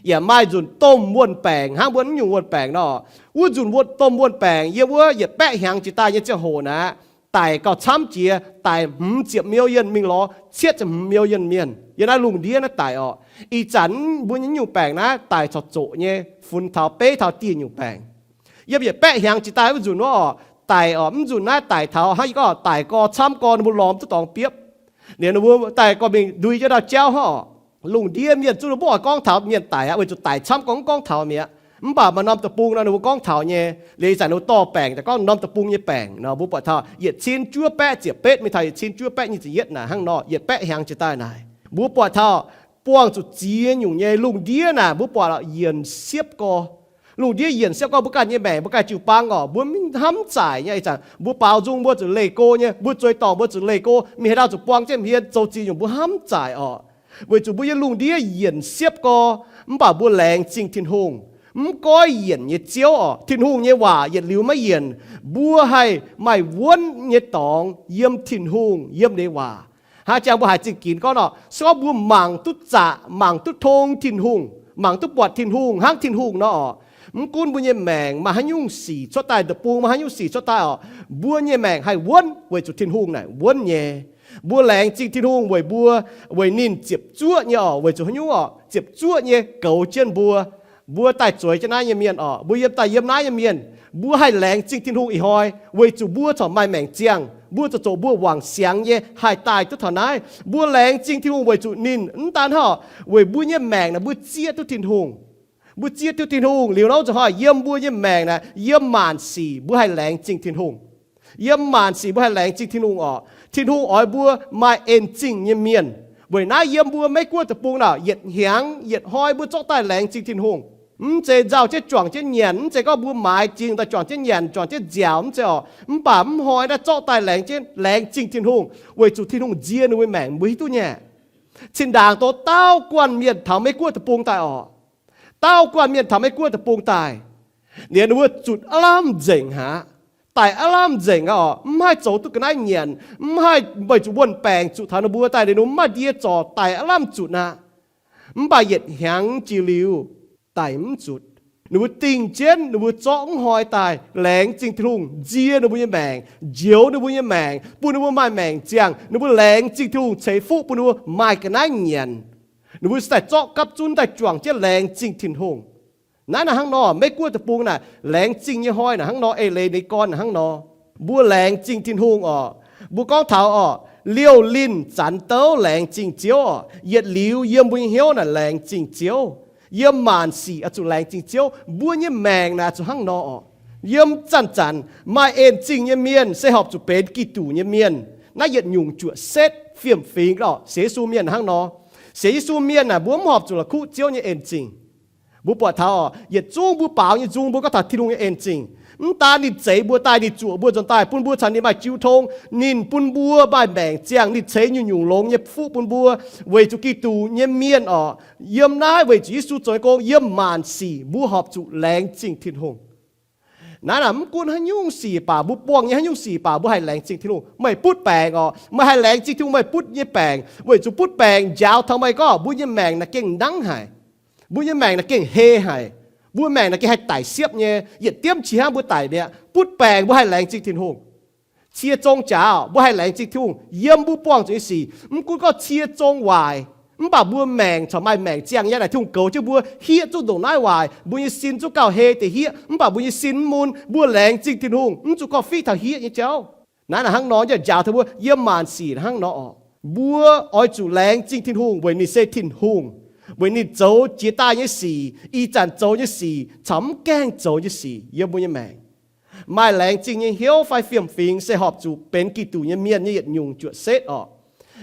yaac maaih nzunc domh wuon-baengc hnangv mbuo naaiv nyungc wuon-baengc nor. Wuov nzunc wuon, domh wuon-baengc yiem wuov yietc baeqv hnyangx jiex daaih nyei ziangh hoc naaic, daic gauh camv jiex, daic hmz ziepc million mingh lorz cietv ziepc hmz million mienh yiem naaiv lungh ndiev naaiv daic orqc. Ih zanc mbuo nyei nyungc baengc naaiv daic corc zoqc nyei, funx taux beiv taux dieh nyungc baengc. Yiem yietc baeqv hnyangx jiex daaih wuov nzunc wuov orqc, daic orqc, mv nzunc naaiv daic taux hnangv yie gorngv daic gau camv gau, ninh mbuo lorz duqv dorngx biopv. Liuz ninh mbuo daaih gorngv mingh ndui jienv ndau jauv hnangv orqc. Lungh ndiev mienh zungv ninh mbuo mv oix gorngv taux mienh daic aqv, weic zuqc daic camv gorngv mv gorngv taux mi'aqv. Mv baac maaih norm deic-bung nor ninh mbuo gorngv taux nyei. Liuz ih zanc ninh mbuo dorh baengc daaih gorngv norm deic-bung nyei baengc nor, mbuo buatc taux yietc cin juov baeqv ziepc betv mingh taux yietc cin juov baeqv nyic ziepc yietv naaic hnangv nor, yietc baeqv hnyangx jiex daaih naaic, mbuo buatc taux buangh zuqc ziex nyungc nyei lungh ndiev naaic, mbuo buatc yienc siepv gorx. Lungh ndiev yienc siepv gorx, mbuo ganh nyei maengc, mbuo ganh jiu-baang orqc, mbuo mv hnamv zaaic nyei. Ih zanc mbuo baaux nzung mbuo zuqc leih go nyei, mbuo zueih dorngc mbuo zuqc leih go, mingh haaix dauh zuqc buang jienv hmien zoux ziex nyungc, mbuo hnamv zaaic orqc. Weic zuqc mbuo nyei lungh ndiev yienc siepv gorx, mv baac mbuo laengz zingh Tin-Hungh. Mv goiv yienc nyei Ziouv orqc, Tin-Hungh nyei waac yietc liuz maiv yienc. Mbuo haih maaih wuonv nyei dorngx yiem Tin-Hungh, yiem ninh waac. Hnangv jangx mbuo haiz zingh ginx gorngv orqc, se gorngv mbuo mangc duqv zaqc, mangc duqv tong Tin-Hungh, mangc duqv buatc Tin-Hungh, hnangv Tin-Hungh nor orqc, mv gunv mbuo nyei maengc maaih haaix nyungc sic cuotv daaih, deic-bung maaih haaix nyungc sic cuotv daaih orqc, mbuo nyei maengc haih wuonv weic zuqc Tin-Hungh naaic wuonv nyei. Mbuo laengz zingh Tin-Hungh weic mbuo, weic ninh ziepc zuoqv nyei orqc, weic zuqc haaix nyungc orqc, ziepc zuoqv nyei goux jienv mbuo. Mbuo daaih zueiz jienv naaiv nyei mienh orqc, mbuo yiem daaih yiem naaiv nyei mienh, mbuo haih laengz zingh Tin-Hungh ih hnoi weic zuqc mbuo corc maaih maengc ziangh, mbuo ziouc zoqc mbuo wangc siangx nyei haih daaih duqv taux naaiv. Mbuo laengz zingh Tin-Hungh weic zuqc ninh mv daan hnangv orqc, weic mbuo nyei maengc naaic mbuo zieqv duqv Tin-Hungh. Mbuo zieqv duqv Tin-Hungh liuz nor, ziouc hnoi yiem mbuo nyei maengc naaic, yiem maanc sic mbuo haih laengz zingh Tin-Hungh. Yiem maanc sic mbuo haih laengz zingh Tin-Hungh orqc. Tin-Hungh oix mbuo maaih en zingh nyei mienh. Weic naaiv yiem mbuo Meiv Guoqv deic-bung naaic, yietc hnyangx yietc hnoi mbuo zorqv daaih laengz zingh Tin-Hungh. Mv zeiz nzauh jienv juangc jienv nyanc, mv zeiz gorngv mbuo maaiz zingh daaih juangc jienv nyanc, juangc jienv nziaauc, mv zeiz orqc. Mv baac mv hnoi naaiv zorqv daaih laengz jienv, laengz zingh Tin-Hungh, weic zuqc Tin-Hungh nzie ninh mbuo maengc, mbuo hiuv duqv nyei. Zinh ndaangc doz dauh guanh mienh taux Meiv Guoqv deic-bung daaih orqc. Dauh guanh mienh taux Meiv Guoqv deic-bung daaih, liuz ninh mbuo zutc aav lamh nzengc aqv. Daic aav lamh nzengc aqv orqc. Mv haih zoux duqv ga'naaiv nyanc, mv haih weic zuqc wuon-baengc zuqc taux ninh mbuo daaih, liuz ninh mbuo mv maaih ndie zorc, daic aav lamh zutc aqv. Mv baac yietc hnyangx jiex liuz, daic mv zutc. Ninh mbuo dingh jienv ninh mbuo zorqv mv hnoi daaih laengz zingh Tin-Hungh nzie ninh mbuo nyei maengc, njoux ninh mbuo nyei maengc, bun ninh mbuo maaih maengc ziangh. Ninh mbuo laengz zingh Tin-Hungh ceix fuqv bun ninh mbuo maaih ga'naaiv nyanc. Ninh mbuo se daaih zorqv gapv zunv daaih juangc jienv laengz zingh Tin-Hungh. Naaiv naaic hnangv nor, Meiv Guoqv deic-bung naaic laengz zingh nyei hnoi naaic hnangv nor, eix leiz ninh gorn naaic hnangv nor. Mbuo laengz zingh Tin-Hungh orqc. Mbuo gorngv taux orqc, liouh linh zanc douv laengz zingh Ziouv orqc, yietc liuz yiem mbuo nyei hnyouv naaic laengz zingh Ziouv. Yiem maanc sic oix zuqc laengz zingh Ziouv. Mbuo nyei maengc naaic zuqc hnangv nor orqc. Yiem zanc-zanc maaih en zingh nyei mienh se horpc zuqc benx Giduc nyei mienh. Naaiv yietc nyungc juoqc setv fiem-fingx orqc, sienx Yesu mienh hnangv nor. Sienx Yesu mienh naaic mbuo mv horpc zuqc la'kuqv Ziouv nyei en zingh. Mbuo buatc taux orqc, yietc zungv mbuo baaux nyei nzung mbuo gorngv taux Tin-Hungh nyei en zingh. Mv daan ninh zeix mbuo daaih, ninh zuoqc mbuo nzuonx daaih bun mbuo caux ninh maaih jiu tong, ninh bun mbuo maaih maengc ziangh, ninh ceix nyungc-nyungc longx nyei fuqv bun mbuo, weic zuqc Giduc nyei mienh orqc. Yiem naaiv weic zuqc Yesu zoux nyei gong, yiem maanc sic mbuo horpc zuqc laengz zingh Tin-Hungh. Naaiv naaic mv gunv haaix nyungc sic baac, mbuo buangh nyei haaix nyungc sic baac, mbuo haih laengz zingh Tin-Hungh. Meih butv baengc orqc, meih haih laengz zingh Tin-Hungh meih butv nyei baengc, weic zuqc butv baengc njaaux taux meih gorngv mbuo nyei maengc naaic gengh nangv haic. Mbuo nyei maengc naaic gengh hei haic. Mbuo maengc naaic gengh haih daic siepv nyei, yietc diemv qiex hnangv mbuo daic mi'aqv. Butv baengc mbuo haih laengz zingh Tin-Hungh. Cie zong jaax mbuo haih laengz zingh Tin-Hungh yiem mbuo buangh zuqc nyei sic. Mv gunv gorngv cie zong waaic, mv baac mbuo maengc corc maaih maengc ziangh nyei naaic, Tin-Hungh goux jienv mbuo hieqv zungv ndongc naaiv waaic, mbuo nyei sin zungv gauh hei deix hieqv, mv baac mbuo nyei sin mv mun, mbuo laengz zingh Tin-Hungh, mv zuqc gorngv fiqv taux hieqv nyei jauv. Naaiv naaic hnangv nor, njaaux taux mbuo yiem maanc sic hnangv nor orqc. Mbuo oix zuqc laengz zingh Tin-Hungh weic ninh se Tin-Hungh, weic ninh zoux jiex daaih nyei sic, ih zanc zoux nyei sic, caux mv gaengh zoux nyei sic yiem mbuo nyei maengc. Maaih laengz zingh nyei hnyouv fai fiem-fingx se horpc zuqc benx Giduc nyei mienh nyei yietc nyungc juoqc setv orqc.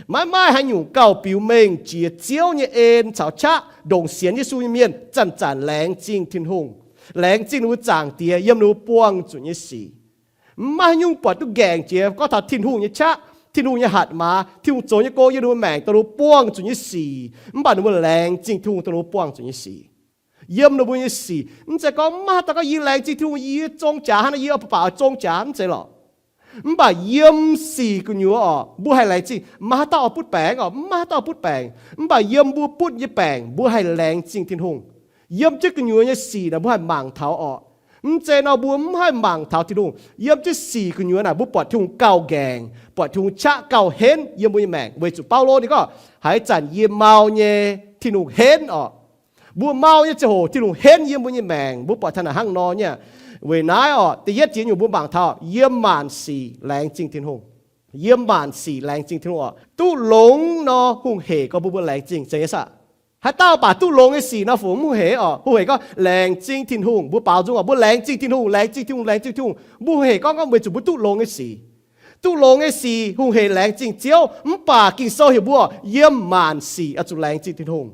Maiv maaih haaix nyungc gauh biux mengh jiex Ziouv nyei en caux qaqv ndongc sienx Yesu nyei mienh zanc-zanc laengz zingh Tin-Hungh, laengz zingh ninh mbuo Zaangc Diex yiem ninh mbuo buangh zuqc nyei sic. Maiv haaix nyungc buatc duqv nqaengc jiex gorngv taux Tin-Hungh nyei qaqv, Tin-Hungh nyei hatc maaz, Tin-Hungh zoux nyei gong yiem ninh mbuo maengc dongh ninh mbuo buangh zuqc nyei sic, mv baac ninh mbuo laengz zingh Tin-Hungh dongh ninh mbuo buangh zuqc nyei sic. Yiem ninh mbuo nyei sic, mv zeiz gorngv maiv haaix dauh gorngv yie laengz zingh Tin-Hungh, yie zong jaax hnangv nor, yie baac oix zong jaax, mv zeiz lorqc. Mv baac yiem sic gu'nyuoz orqc, mbuo haih laengz zingh. Maiv haaix dauh oix butv baengc orqc, maiv haaix dauh butv baengc. Mv baac yiem mbuo butv nyei baengc mbuo haih laengz zingh Tin-Hungh. Yiem jienv gu'nyuoz nyei sic naaic mbuo haih mangc taux orqc. Mv zeiz nor mbuo mv haih mangc taux Tin-Hungh. Yiem jienv sic gu'nyuoz naaic mbuo buatc Tin-Hungh gauh nqaengc, buatc Tin-Hungh qaqv gauh henv yiem mbuo nyei maengc. Weic zuqc Baulo ninh gorngv, haaix zanc yie mau nyei, Tin-Hungh henv orqc. Mbuo mau nyei ziangh hoc Tin-Hungh henv yiem mbuo nyei maengc. Mbuo buatc taux naaic hnangv nor nyei. Weic naaiv orqc, da'yietv jiex nyungc mbuo mangc taux yiem maanc sic laengz zingh Tin-Hungh. Yiem maanc sic laengz zingh Tin-Hungh orqc. Duqv longx nor hungh hec gorngv mbuo, mbuo laengz zingh, zeiz nyei saah? Haaix dauh baac duqv longx nyei sic nor fungc mv hungh hec orqc? Hungh hec gorngv laengz zingh Tin-Hungh. Mbuo baaux nzung orqc, mbuo laengz zingh Tin-Hungh, laengz zingh Tin-Hungh, laengz zingh Tin-Hungh. Mbuo hungh hec gorngv, gorngv weic zuqc mbuo duqv longx nyei sic. Duqv longx nyei sic hungh hec laengz zingh Ziouv, mv baac Ging-Sou heuc mbuo yiem maanc sic oix zuqc laengz zingh Tin-Hungh.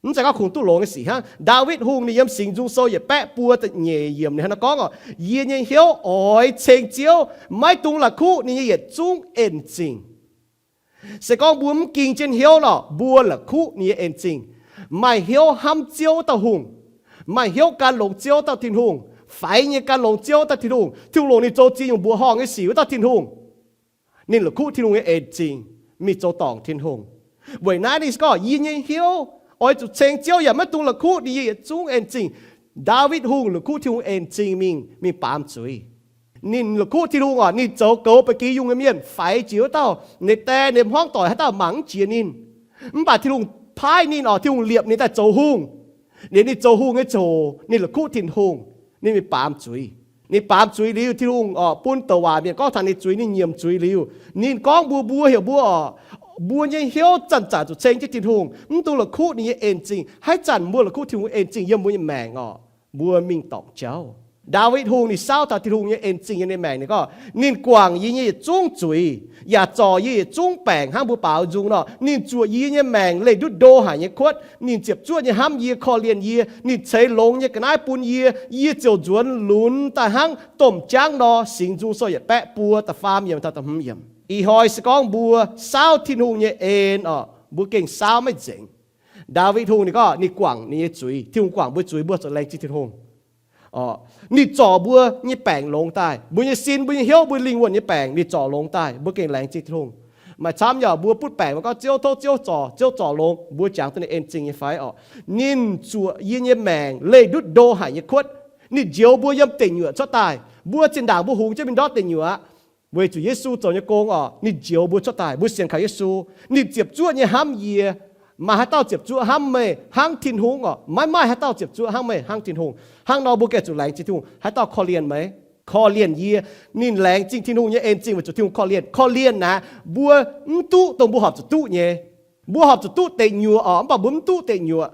Mv zeiz gorngv kungx duqv longx nyei sic hnangv. Ndaawitv Hungh ninh yiem Singx Nzung Sou yietc baeqv buo da'nyeic yiemc ninh hnangv nor gorngv orqc, Yie nyei hnyouv oix ceng Ziouv, maiv dungx la'kuqv ninh nyei yietc zungv en-zingh. Se gorngv mbuo mv ging jienv hnyouv nor, mbuo la'kuqv ninh nyei en-zingh. Maaih hnyouv hnamv Ziouv wuov dauh hungh, maaih hnyouv gan longx Ziouv dauh Tin-Hungh, faix nyei gan longx Ziouv dauh Tin-Hungh, Tin-Hungh longc ninh zoux ziex nyungc mbuoqc horngh nyei sic wuov dauh Tin-Hungh, ninh la'kuqv Tin-Hungh nyei en-zingh, mingh zoux dorngc Tin-Hungh. Weic naaiv ninh gorngv, Yie nyei hnyouv oix zuqc ceng Ziouv yaac maiv dungx la'kuqv ninh nyei yietc zungv en-zingh. Ndaawitv Hungh la'kuqv Tin-Hungh en-zingh mingh, mingh baamz zuiz. Ninh la'kuqv Tin-Hungh orqc, ninh zoux goux ba'gi yungh nyei mienh, faix jiex wuov dauh, ninh die ninh hmuangv doic haaix dauh mangc mv jiex ninh. Mv baac Tin-Hungh paaiv ninh orqc, Tin-Hungh liepc ninh daaih zoux hungh. Liuz ninh zoux hungh nyei ziangh hoc ninh la'kuqv Tin-Hungh, ninh mingh baamz zuiz. Ninh baamz zuiz liuz, Tin-Hungh orqc bun douc waac mienh gorngv taux ninh zuiz, ninh nyiemc zuiz liuz, ninh gorngv mbuox mbuo, heuc mbuo orqc, mbuo nyei hnyouv zanc-zanc zuqc ceng jienv Tin-Hungh, mv dungx la'kuqv ninh nyei en-zingh. Haaix zanc mbuo la'kuqv Tin-Hungh en-zingh yiem mbuo nyei maengc orqc, mbuo mingh dorngc jauv. Ndaawitv Hungh ninh saauv taux Tin-Hungh nyei en-zingh yiem ninh maengc, ninh gorngv, Ninh guangc yie nyei yietc zungv zuiz, yaac zorc yie yietc zungv baengc hnangv mbuo baaux nzung nor. Ninh zuoqc yie nyei maengc leih ndutv ndo haic nyei kuotv. Ninh ziepc zuoqv nyei hnamv yie, korv-lienh yie. Ninh ceix longx nyei ga'naaiv bun yie, yie ziouc nzuonx lunx daaih hnangv domh jaangv nor. Singx Nzung Sou yietc baeqv buo da'faam yiemc taux da'hmz yiemc. Ih hnoi se gorngv mbuo saauv Tin-Hungh nyei en orqc, mbuo gengh saauv maiv nzengc. Ndaawitv Hungh ninh gorngv ninh guangc ninh nyei zuiz. Tin-Hungh guangc mbuo zuiz, mbuo zuqc laengz zingh Tin-Hungh. Ninh zorc mbuo nyei baengc longx daaih, mbuo nyei sin, mbuo nyei hnyouv, mbuo lingh wuonh nyei baengc ninh zorc longx daaih, mbuo gengh laengz zingh Tin-Hungh. Maaih camv yaac mbuo butv baengc mbuo gorngv, Ziouv, tov Ziouv zorc, Ziouv zorc longx. Mbuo jangx duqv ninh en-zingh nyei fai orqc? Ninh zuoqc yie nyei maengc leih ndutv ndo haic nyei kuotv. Ninh njoux mbuo yiem deic nyuoqc cuotv daaih. Mbuo zinh ndaangc mbuo hungx jienv mingh ndortv deic nyuoqc, weic zuqc Yesu zoux nyei gong orqc, ninh njoux mbuo cuotv daaih. Mbuo sienx kaux Yesu, ninh ziepc zuoqv nyei hnamv yie. Maaih haaix dauh ziepc zuoqv hnamv meih hnangv Tin-Hungh orqc? Maiv maaih haaix dauh ziepc zuoqv hnamv meih hnangv Tin-Hungh. Hnangv nor mbuo gengh zuqc laengz zingh Tin-Hungh. Haaix dauh korv-lienh meih? Korv-lienh yie. Ninh laengz zingh Tin-Hungh nyei en-zingh weic zuqc Tin-Hungh korv-lienh. Korv-lienh naaic, mbuo mv duqv dongh mbuo horpc zuqc duqv nyei. Mbuo horpc zuqc duqv deic nyuoqc orqc, mv baac mbuo mv duqv deic nyuoqc,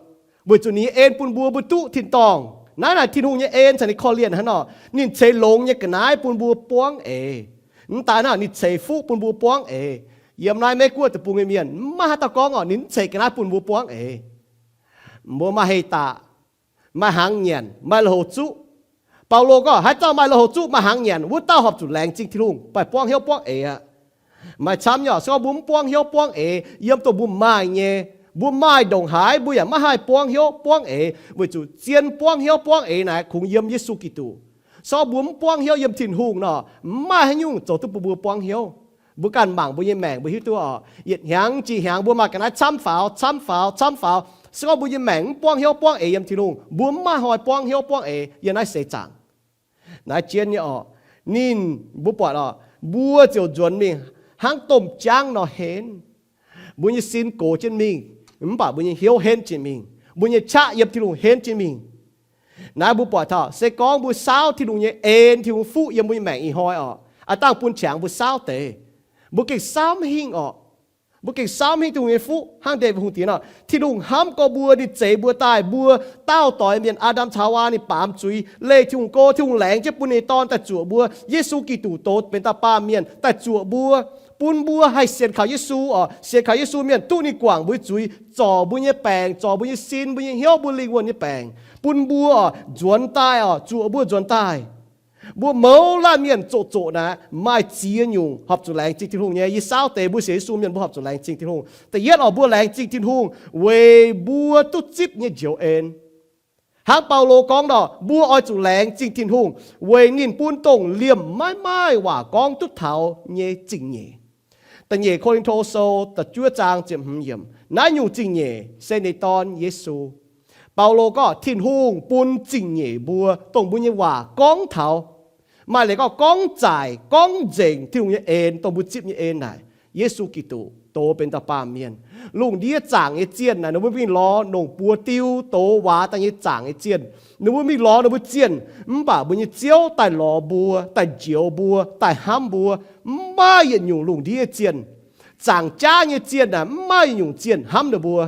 weic zuqc ninh nyei en bun mbuo, mbuo duqv tin-dorngh. Naaiv naaic Tin-Hungh nyei en caux ninh korv-lienh hnangv nor. Ninh ceix longx nyei ga'naaiv bun mbuo buangv eix. Mv daaih naaic ninh ceix fuqv bun mbuo buangv eix. Yiem naaiv Meiv Guoqv deic-bung nyei mienh mv maaih haaix dauh gorngv orqc ninh mv ceix ga'naaiv bun mbuo buangv eix. Mbuo maaih hei daqc, maaih hnaangx nyanc, maaih lui-houx zuqv. Baulo gorngv haaix dauh maaih lui-houx zuqv, maaih hnaangx nyanc, wuov dauh horpc zuqc laengz zingh Tin-Hungh, baih buangv hnyouv buangv eix aqv. Maaih camv nyei orqc, se gorngv mbuo mv buangv hnyouv buangv eix yiem dongh mbuo maaih nyei, mbuo maaih ndongc haaix mbuo yaac maiv haih buangv hnyouv buangv eix, weic zuqc zien buangv hnyouv buangv eix naaic kungx yiem Yesu Giduc. Se gorngv mbuo mv buangv hnyouv yiem Tin-Hungh nor, mv maaih haaix nyungc zoux duqv bun mbuo buangv hnyouv. Mbuo ganh mangc mbuo nyei maengc, mbuo hiuv duqv orqc, yietc hnyangx jiex hnyangx mbuo maaih ga'naaiv camv faaux, camv faaux, camv faaux. Se gorngv mbuo nyei maengc mv buangv hnyouv buangv eix yiem Tin-Hungh, mbuo mv maaih hnoi buangv hnyouv buangv eix yiem naaiv seix zaangc. Naaiv jienv nyei orqc, ninh, mbuo buatc orqc, mbuo ziouc nzuonx mingh hnangv domh jaangv nor henv. Mbuo nyei sin gox jienv mingh, mv baac mbuo nyei hnyouv henv jienv mingh. Mbuo nyei qaqv yiem Tin-Hungh henv jienv mingh. Naaiv mbuo buatc taux se gorngv mbuo saauv Tin-Hungh nyei en, Tin-Hungh fuqv yiem mbuo nyei maengc ih hnoi orqc, aav dangh bun qangx mbuo saauv deix, mbuo gengh saauv mv hingh orqc. Mbuo gengh saauv mv hingh Tin-Hungh nyei fuqv hnangv Ndaawitv Hungh diex nor. Tin-Hungh hnamv gorx mbuo, ninh zeix mbuo daaih, mbuo daauh doix mienh, Aa^ndam caux Haawaa, ninh baamz zuiz, leih Tin-Hungh go, Tin-Hungh laengz jienv bun ninh Dorn daaih zuoqc mbuo. Yesu Giduc doz benx dauh baamh mienh daaih zuoqc mbuo, bun mbuo haih sienx kaux Yesu orqc. Sienx kaux Yesu mienh duqv ninh guangc mbuo nyei zuiz, zorc mbuo nyei baengc, zorc mbuo nyei sin, mbuo nyei hnyouv, mbuo lingh wuonh nyei baengc, bun mbuo orqc nzuonx daaih orqc, zuoqc mbuo nzuonx daaih. Mbuo mouz laanh mienh zoqc zoqc naaic, maaih ziex nyungc horpc zuqc laengz zingh Tin-Hungh nyei. Yie saauv deix mbuo sienx Yesu mienh mbuo horpc zuqc laengz zingh Tin-Hungh. Da'yietv orqc, mbuo laengz zingh Tin-Hungh weic mbuo duqv zipv nyei njoux en. Hnangv Baulo gorngv nor, mbuo oix zuqc laengz zingh Tin-Hungh weic ninh bun dongh liemh maiv maaih waac gorngv duqv taux nyei zingh nyeic. Da'nyeic Ko^lin^to Sou da'juov zaang ziepc hmz yiemc. Naaiv nyungc zingh nyeic se ninh Dorn, Yesu. Baulo gorngv Tin-Hungh bun zingh nyeic mbuo, dongh mbuo nyei waac gorngv taux. Maaih leiz gorngv gorngv zaaic, gorngv nzengc Tin-Hungh nyei en, dongh mbuo zipv nyei en naaic, Yesu Giduc doz benx dauh baamh mienh. Lungh ndiev zaangc nyei zienh naaic, ninh mbuo mingh lorz nongc buoz diu doz waac daaih nyei zaangc nyei zienh. Ninh mbuo mingh lorz ninh mbuo zienh, mv baac mbuo nyei Ziouv daaih lorz mbuo, daaih njoux mbuo, daaih hnamv mbuo. Mv maaih yietc nyungc lungh ndiev zienh, zaangc jaav nyei zienh naaic, mv maaih yietc nyungc zienh hnamv ninh mbuo.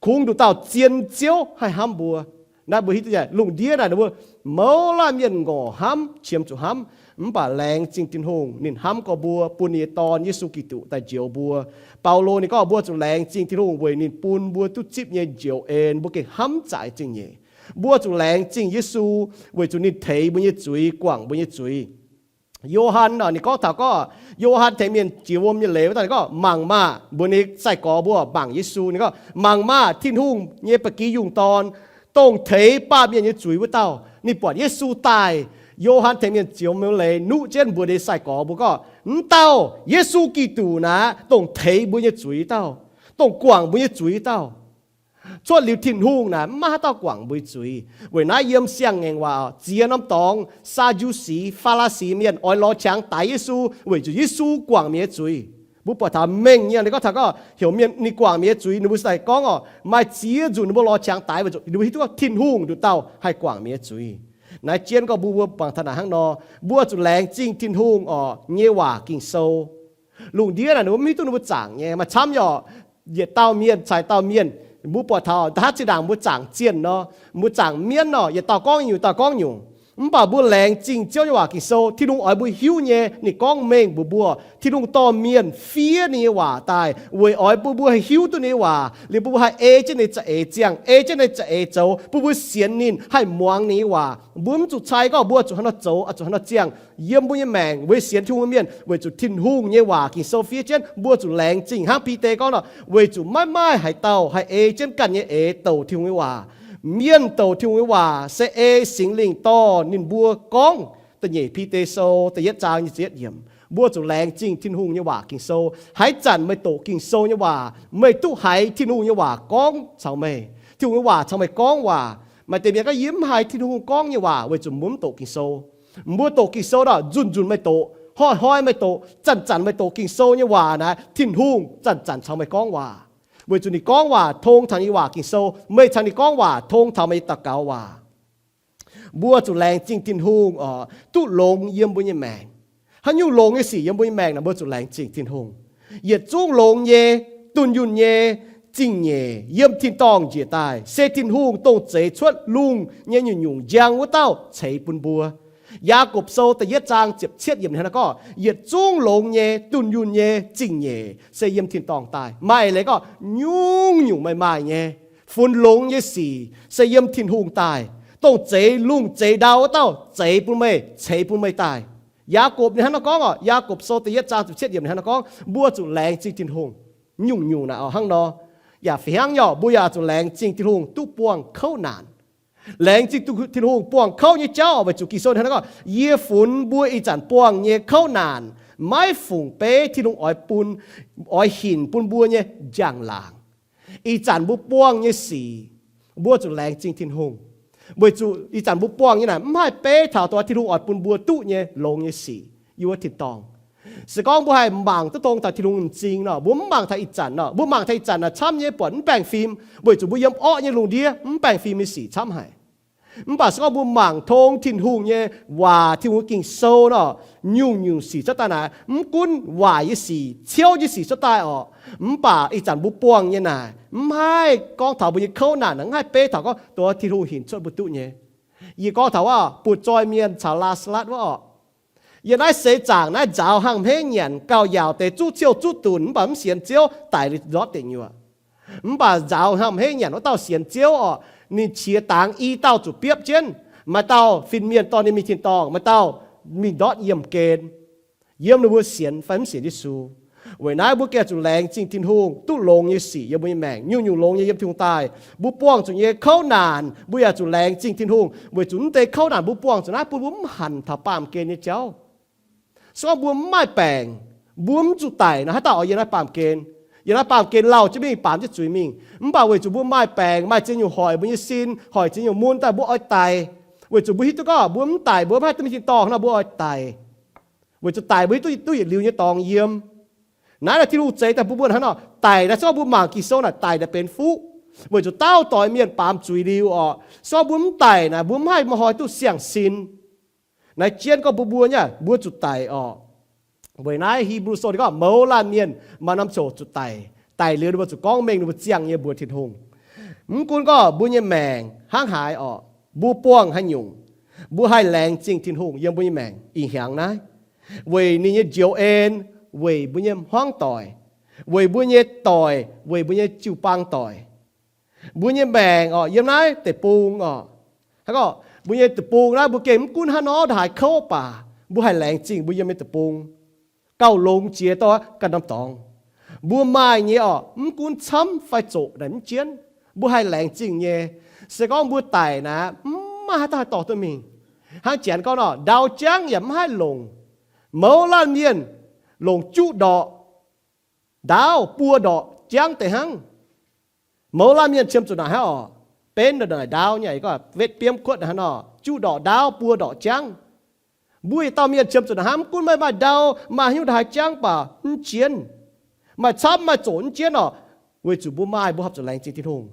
Kungx nduqc dauh zien Ziouv haih hnamv mbuo. Naaiv mbuo hiuv duqv, lungh ndiev naaic ninh mbuo mouz laanh mienh ngorc hnamv, qiemx zuqc hnamv. Mv baac laengz zingh Tin-Hungh, ninh hnamv gorx mbuo, bun ninh nyei Dorn, Yesu Giduc, daaih njoux mbuo. Baulo ninh gorngv mbuo zuqc laengz zingh Tin-Hungh weic ninh bun mbuo duqv zipv nyei njoux en, mbuo gengh hnamv zaqc zingh nyeic. Mbuo zuqc laengz zingh Yesu weic zuqc ninh teix mbuo nyei zuiz, guangc mbuo nyei zuiz. Yo^han, ninh gorngv taux gorngv, Yo^han tengx mienh jiex wuom nyei leiz wuov dauh ninh gorngv, mangc maah, mbuox ninh sai-gorx mbuo mangc Yesu, ninh gorngv, mangc maah, Tin-Hungh nyei ba'gi yungh dorn, dongh teix baamh mienh nyei zuiz wuov dauh. Ninh buatc Yesu daaih, Yo^han tengx mienh jiex wuom nyei leiz nuqv jienv mbuox ninh sai-gorx mbuo gorngv, wuov dauh Yesu Giduc naaic, dongh teix mbuo nyei zuiz dauh, dongh guangc mbuo nyei zuiz dauh. Cuotv liuz Tin-Hungh naaic, mv maaih haaix dauh guangc mbuo zuiz. Weic naaiv yiem siang-ngaengc waac ziex norm dorngx, Saa^ndu^si, Faa^laa^si mienh oix lorz qangx daix Yesu weic zuqc Yesu guangc mienh nyei zuiz. Mbuo buatc taux mengh nyei, ninh gorngv taux gorngv heuc mienh ninh guangc mienh nyei zuiz, ninh mbuo daaih gorngv orqc, maaih ziex nzunc ninh mbuo lorz qangx daix weic zuqc ninh mbuo hiuv duqv Tin-Hungh nduqc dauh haih guangc mienh nyei zuiz. Naaiv jienv gorngv mbuo, mbuo mangc taux naaic hnangv nor, mbuo zuqc laengz zingh Tin-Hungh orqc nyei waac Ging-Sou. Lungh ndiev naaic ninh mbuo mv hiuv duqv ninh mbuo zaangc nyei, maaih camv nyei orqc. Yietc dauh mienh caux dauh mienh, mbuo buatc taux hnangv zinh ndaangc mbuo zaangc zienh nor, mbuo zaangc mienv nor, yietc dauh gorngv nyungc, dauh gorngv nyungc. Mv baac mbuo laengz zingh Ziouv nyei waac Ging-Sou, Tin-Hungh oix mbuo hiuv nyei, ninh gorngv mengh mbuox mbuo, Tin-Hungh dorh mienh fiev ninh nyei waac daaih weic oix bun mbuo haih hiuv duqv ninh nyei waac, liuz bun mbuo haih ei jienv ninh za'eix ziangh, ei jienv ninh za'eix zoux, bun mbuo sienx ninh, haih muangx ninh nyei waac. Mbuo mv zuqc cai gorngv mbuo zuqc haaix nor zoux, zuqc haaix nor ziangh. Yiem mbuo nyei maengc weic sienx Tin-Hungh mienh, weic zuqc Tin-Hungh nyei waac Ging-Sou fiev jienv, mbuo zuqc laengz zingh hnangv Bide gorngv nor, weic zuqc maiv maaih haaix dauh haih ei jienv ganh nyei eix douc Tin-Hungh nyei waac. Mienh douc Tin-Hungh nyei waac se ei Singx Lingh dorh ninh mbuo gorngv. Da'nyeic Bide Sou da'yietv zaang nyic ziepc yietv yiemc. Mbuo zuqc laengz zingh Tin-Hungh nyei waac Ging-Sou. Haaix zanc meih doqc Ging-Sou nyei waac, meih duqv haiz Tin-Hungh nyei waac gorngv caux meih. Tin-Hungh nyei waac caux meih gorngv waac. Maaih deix mienh gorngv, yie mv haiz Tin-Hungh gorngv nyei waac weic zuqc mbuo mv doqc Ging-Sou. Mbuo doqc Ging-Sou nor, nzunc-nzunc meih doqc, hnoi-hnoi meih doqc, zanc-zanc meih doqc Ging-Sou nyei waac naaic, Tin-Hungh zanc-zanc caux meih gorngv waac. Weic zuqc ninh gorngv waac tong taux ninh nyei waac Ging-Sou, meih caux ninh gorngv waac tong taux meih nyei daux gaux waac. Mbuo zuqc laengz zingh Tin-Hungh orqc, duqv longx yiem mbuo nyei maengc. Haaix nyungc longx nyei sic yiem mbuo nyei maengc naaic, mbuo zuqc laengz zingh Tin-Hungh. Yietc zungv longx nyei, dunh yunh nyei zingh nyeic yiem tin-dorngh njiec daaih, se Tin-Hungh dongh zeix cuotv lungh nyei nyungc-nyungc njang wuov dauh ceix bun mbuo. Yaagorpc Sou da'yietv zaang ziepc cietv yiemc hnangv naaiv gorngv, yietc zungv longx nyei, dunh yunh nyei zingh nyeic se yiem tin-dorngh daaih. Maaih leiz gorngv nyungc-nyungc maaih maaih nyei, funx longx nyei sic se yiem Tin-Hungh daaih, dongh zeix lungh zeix ndau wuov dauh zeix bun meih, ceix bun meih daaih. Yaagorpc ninh hnangv nor gorngv orqc, Yaagorpc Sou da'yietv zaang ziepc cietv yiemc ninh hnangv nor gorngv, mbuo zuqc laengz zingh Tin-Hungh. Nyungc-nyungc naaic orqc, hnangv nor. Yaac fih hnangv nyei orqc, mbuo yaac zuqc laengz zingh Tin-Hungh duqv buangh kouv naanc. Laengz zingh Tin-Hungh buangh kouv nyei jauv orqc, weic zuqc Ging-Sou hnangv nor gorngv, yie funx mbuo ih zanc buangh nyei kouv naanc maiv fungc beiv Tin-Hungh oix bun, oix hinc bun mbuo nyei njang-laangc. Ih zanc mbuo buangh nyei sic, mbuo zuqc laengz zingh Tin-Hungh, weic zuqc ih zanc mbuo buangh nyei naaic mv haih beiv taux dongh Tin-Hungh oix bun mbuo duqv nyei longx nyei sic yiem wuov tin-dorngh. Se gorngv mbuo haih mangc duqv dongh taux Tin-Hungh m'zing nor, mbuo mv mangc taux ih zanc nor, mbuo mangc taux ih zanc naaic camv nyei buatc mv baengh fim, weic zuqc mbuo yiem orqv nyei lungh ndiev mv baengh fim nyei sic camv haic. Mv baac se gorngv mbuo mangc tong Tin-Hungh nyei waac, Tin-Hungh Ging-Sou nor, nyungc-nyungc sic cuotv daaih naaic, mv gunv waaic nyei sic, ciouv nyei sic cuotv daaih orqc, mv baac ih zanc mbuo buangh nyei naaic mv haih gorngv taux mbuo nyei kouv naanc, mv haih beiv taux gorngv dongh Tin-Hungh hinc cuotv mbuo duqv nyei. Yie gorngv taux wuov butv-zoih mienh caux Laa^saa^latv wuov orqc. Yiem naaiv seix zaangc naaiv nzaaux hnangv hmeiv nyanc, gauh yaauc deix zuqv ciouh zuqv dunc mv baac mv sienx Ziouv, daic liuz ndortv deic nyuoqc. Mv baac nzaaux hnangv hmeiv nyanc wuov dauh sienx Ziouv orqc, ninh qiex dangx i dauh zuqc biopv jienv. Maaih dauh fin-mienh dorh ninh mingh tin-dorngh, maaih dauh mingh ndortv yiemh gen, yiem ninh mbuo sienx fai mv sienx Yesu. Weic naaiv mbuo gengh zuqc laengz zingh Tin-Hungh duqv longx nyei sic yiem mbuo nyei maengc. Nyungc-nyungc longx nyei yiem Tin-Hungh daaih. Mbuo buangh zuqc nyei kouv naanc mbuo yaac zuqc laengz zingh Tin-Hungh, weic zuqc mv deix kouv naanc mbuo buangh zuqc naaiv bun mbuo mv hanc taux baamh gen nyei jauv. Se gorngv mbuo mv maaih baengc, mbuo mv zuqc daic nor, haaix dauh oix yiem naaiv baamh gen? Yiem naaiv baamh gen lauh jienv mingh, baamz jienv zuiz mingh. Mv baac weic zuqc mbuo maaih baengc, maaih ziex nyungc hoic mbuo nyei sin, hoic ziex nyungc mun daaih, mbuo oix daic. Weic zuqc mbuo hiuv duqv gorngv mbuo mv daic, mbuo mv haih duqv mingh tin-dorngh nor, mbuo oix daic. Weic zuqc daic mbuo hiuv duqv, duqv yietc liuz nyei dorngx yiem. Naaiv naaic Tin-Hungh zeix daaih bun mbuo hnangv nor, daic naaiv se gorngv mbuo mangc Ging-Sou naaic, daic naaic benx fuqv. Weic zuqc dauh doic mienh baamz zuiz liuz orqc, se gorngv mbuo mv daic naaic, mbuo mv haih maaih hnoi duqv siang-sin. Naaiv jienv gorngv bun mbuo nyei, mbuo zuqc daic orqc. Weic naaiv Hipv^lu Sou ninh gorngv mouz laanh mienh maaih norm ziouc zuqc daic. Daic liuz ninh mbuo zuqc gorngv mengh ninh mbuo ziangh nyei mbuox Tin-Hungh. Mv gunv gorngv mbuo nyei maengc hnangv haaix orqc, mbuo buangh haaix nyungc, mbuo haih laengz zingh Tin-Hungh yiem mbuo nyei maengc ih hnyangx naaiv, weic ninh nyei njoux en, weic mbuo nyei hmuangv doic, weic mbuo nyei doic, weic mbuo nyei jiu-baang doic. Mbuo nyei maengc orqc, yiem naaiv deic-bung orqc, hnangv gorngv mbuo nyei deic-bung naaiv mbuo gengh mv gunv hnangv nor ndongc haaix kouv baac mbuo haih laengz zingh mbuo yiem nyei deic-bung. Gauh longx jiex dorh ganh norm dorngx. Mbuo maaih nyei orqc, mv gunv camv fai zoqc naaic mv jienv, mbuo haih laengz zingh nyei. Se gorngv mbuo daic naaic, mv maaih haaix dauh haih dorh duqv mingh. Hnangv janx gorngv nor, ndau jangv yaac mv haih longc. Mouz laanh mienh longc juqv ndorqc, ndaauv buo ndorqc jangv deix hnangv. Mouz laanh mienh qiemx zuqc naaic hnangv orqc, benv naaic ndaauv nyei, wetv biomv kuotv hnangv nor, juqv ndorqc ndaauv buo ndorqc jangv. Mbuo yietc dauh mienh qiemx zuqc naaic hnangv, mv gunv meih maaih ndau, maaih haaix nyungc ndongc haaix jangv baac mv jienv. Maaih camv maaih zoqc mv jienv orqc, weic zuqc mbuo maaih, mbuo horpc zuqc laengz zingh Tin-Hungh.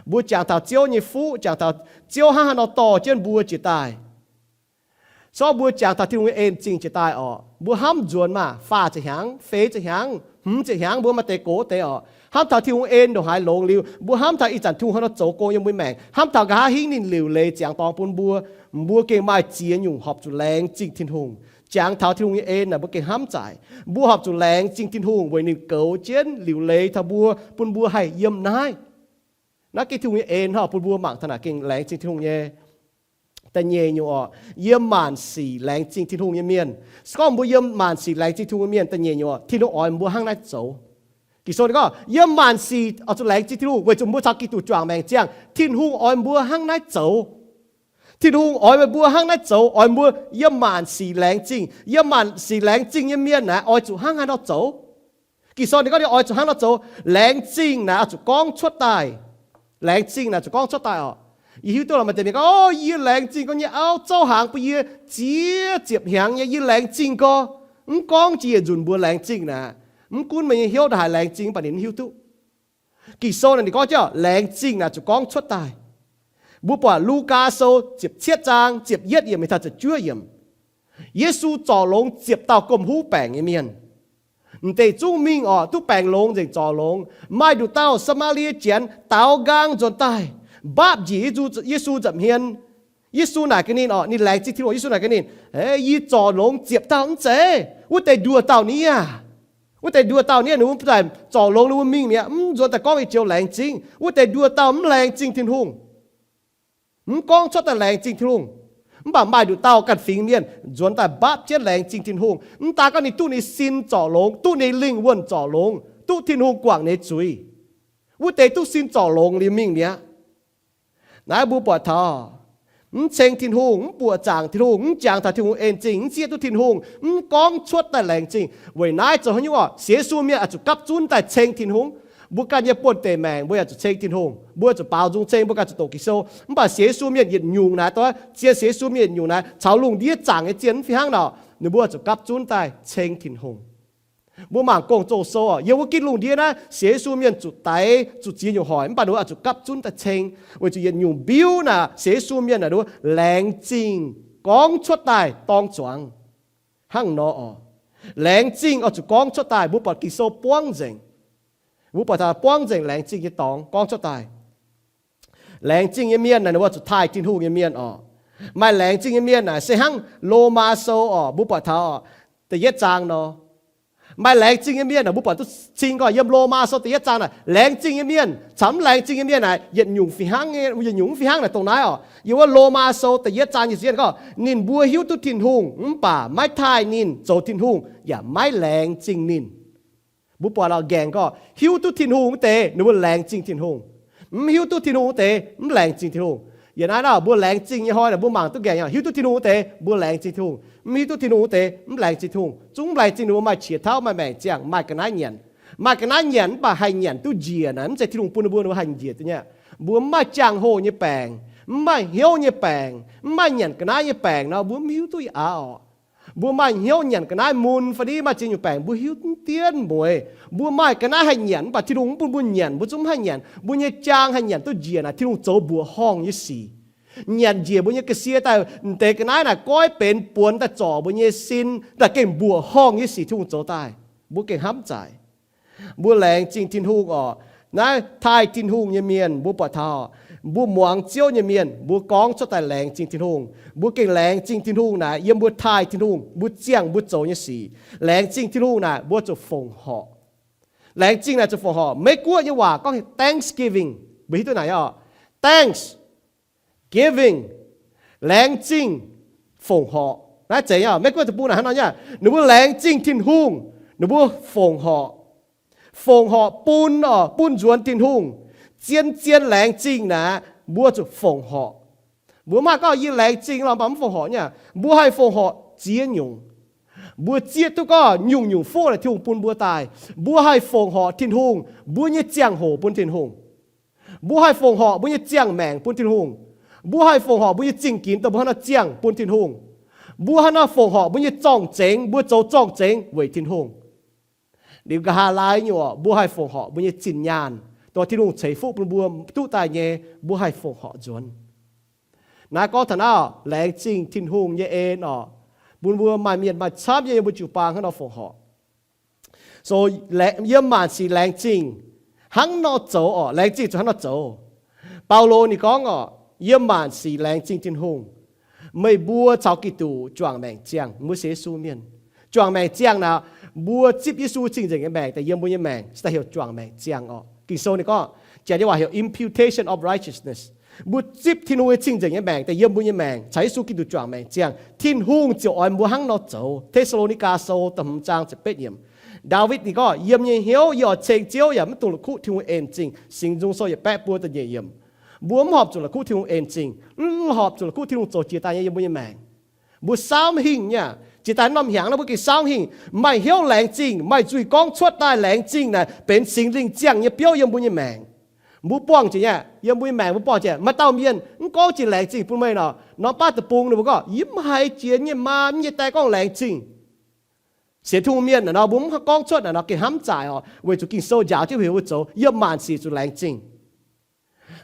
Mbuo jangx taux Ziouv nyei fuqv, jangx taux Ziouv hnangv haaix nor dorh jienv mbuo jiex daaih. Se gorngv mbuo jangx taux Tin-Hungh nyei en zingh jiex daaih orqc, mbuo hnamv nzuonx maah, faah ziepc hnyangx, feix ziepc hnyangx, hmz ziepc hnyangx, mbuo maaih deix gox deix orqc. Hnamv taux Tin-Hungh en ndongc haaix longx liuz, mbuo hnamv taux ih zanc Tin-Hungh haaix nor zoux gong yiem mbuo maengc, hnamv taux nqa'haav hingv ninh liuc leiz ziangx dorngx bun mbuo, mbuo gengh maaih ziex nyungc horpc zuqc laengz zingh Tin-Hungh. Jangx taux Tin-Hungh nyei en naaic, mbuo gengh hnamv zaic. Mbuo horpc zuqc laengz zingh Tin-Hungh weic ninh goux jienv liuc leiz taux mbuo, bun mbuo haih yiem naaiv. Naaiv gengh Tin-Hungh nyei en hnangv, bun mbuo mangc taux naaic gengh laengz zingh Tin-Hungh nyei. Da'nyeic nyungc orqc, yiem maanc sic laengz zingh Tin-Hungh nyei mienh. Se gorngv mbuo yiem maanc sic laengz zingh Tin-Hungh nyei mienh, da'nyeic nyungc orqc, Tin-Hungh oix mbuo hnangv naaiv zoux. Ging-Sou ninh gorngv, yiem maanc sic oix zuqc laengz zingh Tin-Hungh weic zuqc mbuo caux Giduc juangc maengc ziangh, Tin-Hungh oix mbuo hnangv naaiv zoux. Tin-Hungh oix meih mbuo hnangv naaiv zoux, oix mbuo yiem maanc sic laengz zingh. Yiem maanc sic laengz zingh nyei mienh naaic oix zuqc hnangv haaix nor zoux? Ging-Sou ninh gorngv ninh oix zuqc hnangv nor zoux. Laengz zingh naaic oix zuqc gorngv cuotv daaih. Laengz zingh naaic zuqc gorngv cuotv daaih orqc. Yie hiuv duqv lorqc, maaih deix mienh gorngv, o, yie laengz zingh gorngv nyei auv zouv hnaangx bun yie ziex ziepc hnyangx nyei, yie laengz zingh gorx. Mv gorngv jiex yietc nzunc mbuo laengz zingh naaic, mv gunv meih nyei hnyouv ndongc haaix laengz zingh, mv baac ninh mv hiuv duqv. Ging-Sou naaic ninh gorngv jienv laengz zingh naaic zuqc gorngv cuotv daaih. Mbuo buatc Lugaa Sou ziepc cietv zaang ziepc yietv yiemc mingh taux ziepc juov yiemc. Yesu zorc longx ziepc dauh gomh huv baengc nyei mienh. M'deix zungv mingh orqc, duqv baengc longx nzengc zorc longx. Maaih nduqc dauh Saa^maa^lie Janx daaux nqaang nzuonx daaih, mbaapv njiec Yesu nza'hmien. Yesu naaic gaax ninh orqc, ninh laengz zingh Tin-Hungh. Yesu naaic gaax ninh, yie zorc longx ziepc dauh mv zeiz, wuov deix nduoh dauh nie. Wuov deix nduoh dauh nie, ninh mbuo daaih zorc longx ninh mbuo mingh mi'aqv, mv nzuonx daaih gorngv ih joux laengz zingh. Wuov deix nduoh dauh mv laengz zingh Tin-Hungh, mv gorngv cuotv daaih laengz zingh Tin-Hungh. Mv baac maaih nduqc dauh ganh fingx mienh nzuonx daaih mbaapv jienv laengz zingh Tin-Hungh. Mv daan gorngv ninh duqv ninh sin zorc longx, duqv ninh lingh wuonh zorc longx, duqv Tin-Hungh guangc ninh zuiz, wuov deix duqv sin zorc longx liuz mingh mi'aqv. Naaiv mbuo buatc taux mv ceng Tin-Hungh, mv buoqc zaangc Tin-Hungh, mv jangx taux Tin-Hungh en zingh, mv zieqv duqv Tin-Hungh, mv gorngv cuotv daaih laengz zingh. Weic naaiv zoux haaix nyungc orqc? Sienx Yesu mienh oix zuqc gapv zunv daaih ceng Tin-Hungh. Mbuo ganh nyei buonv-deic maengc mbuo yaac zuqc ceng Tin-Hungh, mbuo zuqc baaux nzung ceng, mbuo ganh zuqc doqc Ging-Sou. Mv baac sienx Yesu mienh yietc nyungc naaic, zien sienx Yesu mienh yietc nyungc naaic, caux lungh ndiev zaangc nyei zien mv fih hnangv nor, ninh mbuo zuqc gapv zunv daaih ceng Tin-Hungh. Mbuo mangc Gong-Zoh sou orqc, yiem wuov gitv lungh ndiev naaiv sienx Yesu mienh zuqc daix zuqc ziex nyungc hoic, mv baac ninh mbuo oix zuqc gapv zunv daaih ceng, weic zuqc yietc nyungc mbiuv naaic sienx Yesu mienh naaic ninh mbuo laengz zingh gorngv cuotv daaih dorng zuangx hnangv nor orqc. Laengz zingh oix zuqc gorngv cuotv daaih. Mbuo buatc Ging-Sou buangv nzengc. Mbuo buatc taux buangv nzengc laengz zingh nyei dorngx gorngv cuotv daaih. Laengz zingh nyei mienh naaic ninh mbuo zuqc taaih Tin-Hungh nyei mienh orqc. Maaih laengz zingh nyei mienh naaic se hnangv Lomaa Sou orqc, mbuo buatc taux da'yietv zaang nor. Maaih laengz zingh nyei mienh naaic mbuo buatc duqv cing gorqv yiem Lomaa Sou da'yietv zaang naaic, laengz zingh nyei mienh caux mv laengz zingh nyei mienh naaic yietc nyungc fih hnangv, yietc nyungc mv fih hnangv naaic dongh naaiv orqc. Yiem wuov Lomaa Sou da'yietv zaang nyic ziepc yietv gorngv, ninh mbuo hiuv duqv Tin-Hungh mv baac maiv taaih ninh zoux Tin-Hungh yaac maiv laengz zingh ninh. Mbuo buatc lorqc, nqaengc gorngv hiuv duqv Tin-Hungh wuov deix ninh mbuo laengz zingh Tin-Hungh. Mv hiuv duqv Tin-Hungh wuov deix mv laengz zingh Tin-Hungh. Yie naaiv nor mbuo laengz zingh nyei hnoi naaic mbuo mangc duqv nqaengc, hiuv duqv Tin-Hungh wuov deix mbuo laengz zingh Tin-Hungh, mv hiuv duqv Tin-Hungh wuov deix mv laengz zingh Tin-Hungh. Zungv mv laengz zingh ninh mbuo maaih qiex tauv, maaih maengc ziangh, maaih ga'naaiv nyanc. Maaih ga'naaiv nyanc mv baac haih nyanc duqv njiec naaic, mv zeiz Tin-Hungh bun ninh mbuo, ninh mbuo haih njiec duqv nyei. Mbuo mv maaih jangx-hoh nyei baengc, mv maaih hnyouv nyei baengc, mv maaih nyanc ga'naaiv nyei baengc nor, mbuo mv hiuv duqv yietc aqv oc. Mbuo maaih hnyouv nyanc ga'naaiv mun fai ni maaih ziex nyungc baengc, mbuo hiuv mv dienv mueiz. Mbuo maaih ga'naaiv haih nyanc mv baac Tin-Hungh mv bun mbuo nyanc, mbuo zungv mv haih nyanc. Mbuo nyei jaang haih nyanc duqv njiec naaic, Tin-Hungh zoux mbuoqc horngh nyei sic. Nyanc njiec mbuo nyei ga'sie daaih, m'deix ga'naaiv naaic goiv benx buonx daaih zorc mbuo nyei sin, daaih gengh mbuoqc horngh nyei sic Tin-Hungh zoux daaih. Mbuo gengh hnamv zaic. Mbuo laengz zingh Tin-Hungh oc. Naaiv taaih Tin-Hungh nyei mienh mbuo buatc taux, mbuo muangx Ziouv nyei mienh mbuo gorngv cuotv daaih laengz zingh Tin-Hungh. Mbuo gengh laengz zingh Tin-Hungh naaic, yiem mbuo taaih Tin-Hungh, mbuo ziangh mbuo zoux nyei sic. Laengz zingh Tin-Hungh naaic, mbuo zuqc fongc horc. Laengz zingh naaic zuqc fongc horc. Meiv Guoqv nyei waac gorngv thanksgiving. Mbuo hiuv duqv naaic oc. Thanks, giving, laengz zingh, fongc horc. Naaiv zeiz nyei oc. Meiv Guoqv deic-bung naaic hnangv nor nyei. Ninh mbuo laengz zingh Tin-Hungh, ninh mbuo fongc horc. Fongc horc bun oc, bun nzuonx Tin-Hungh. Zien-zien laengz zingh naaic, mbuo zuqc fongc horc. Mbuo mv haih gorngv yie laengz zingh lorqc mv baac mv fongc horc nyei. Mbuo haih fongc horc ziex nyungc. Mbuo zieqv duqv gorngv nyungc-nyungc fuqv naaic Tin-Hungh bun mbuo daaih. Mbuo haih fongc horc Tin-Hungh mbuo nyei ziangh hoc bun Tin-Hungh. Mbuo haih fongc horc mbuo nyei ziangh maengc bun Tin-Hungh. Mbuo haih fongc horc mbuo nyei zingh ginx dongh mbuo hnangv nor ziangh bun Tin-Hungh. Mbuo hnangv nor fongc horc mbuo nyei zorng-zengx, mbuo zoux zorng-zengx weic Tin-Hungh. Liuz nqa'haav laai nyei oc, mbuo haih fongc horc mbuo nyei zinh nyaanh, dongh Tin-Hungh ceix fuqv bun mbuo duqv daaih nyei, mbuo haih fongc horc nzuonx. Naaiv gorngv taux naaiv, laengz zingh Tin-Hungh nyei en oc, bun mbuo maaih mienh maaih camv nyei yiem mbuo jiu-baang hnangv nor fongc horc. So, yiem maanc sic laengz zingh hnangv nor zoux oc, laengz zingh zuqc hnangv nor zoux. Baulo ninh gorngv oc, yiem maanc sic laengz zingh Tin-Hungh, meih mbuo caux Giduc juangc maengc ziangh, mbuo sienx Yesu mienh. Juangc maengc ziangh naaic, mbuo zipv Yesu cing-nzengc nyei maengc daaih yiem mbuo nyei maengc, se daaih heuc juangc maengc ziangh oc. Ging-Sou ninh gorngv, janx nyei waac heuc imputation of righteousness. Mbuo zipv Tin-Hungh nyei cing-nzengc nyei maengc daaih yiem mbuo nyei maengc, caux Yesu Giduc juangc maengc ziangh, Tin-Hungh ziouc oix mbuo hnangv nor zoux. Te^saa^lo^ni^gaa Sou da'hmz zaang ziepc betv yiemc. Ndaawitv ninh gorngv, yiem nyei hnyouv yie oix ceng Ziouv yaac maiv dungx la'kuqv Tin-Hungh en zingh. Singx Nzung Sou yietc baeqv buo da'nyeic yiemc. Mbuo mv horpc zuqc la'kuqv Tin-Hungh en zingh, mv horpc zuqc la'kuqv Tin-Hungh zoux jiex daaih nyei yiem mbuo nyei maengc. Mbuo saamv hingh nyei aqv. Jiex daaih norm hnyangx naaiv mbuo gengh saamv hingh, maaih hnyouv laengz zingh, maaih nzuih gorngv cuotv daaih laengz zingh naaic benx Singx Lingh ziangh nyei biouv yiem mbuo nyei maengc. Mbuo buangh jiex nyei aqv, yiem mbuo nyei maengc mbuo buangh jiex, maaih dauh mienh mv gorngv jiex laengz zingh bun meih nor, norm baav deic-bung ninh mbuo gorngv, yie mv haiz jiex nyei maa, mv nyei die gorngv laengz zingh. Sienx Tin-Hungh mienh naaic nor mbuo mv gorngv cuotv naaic nor gengh hnamv zaaic oc, weic zuqc Ging-Sou njaaux jienv heuc mbuo zoux yiem maanc sic zuqc laengz zingh.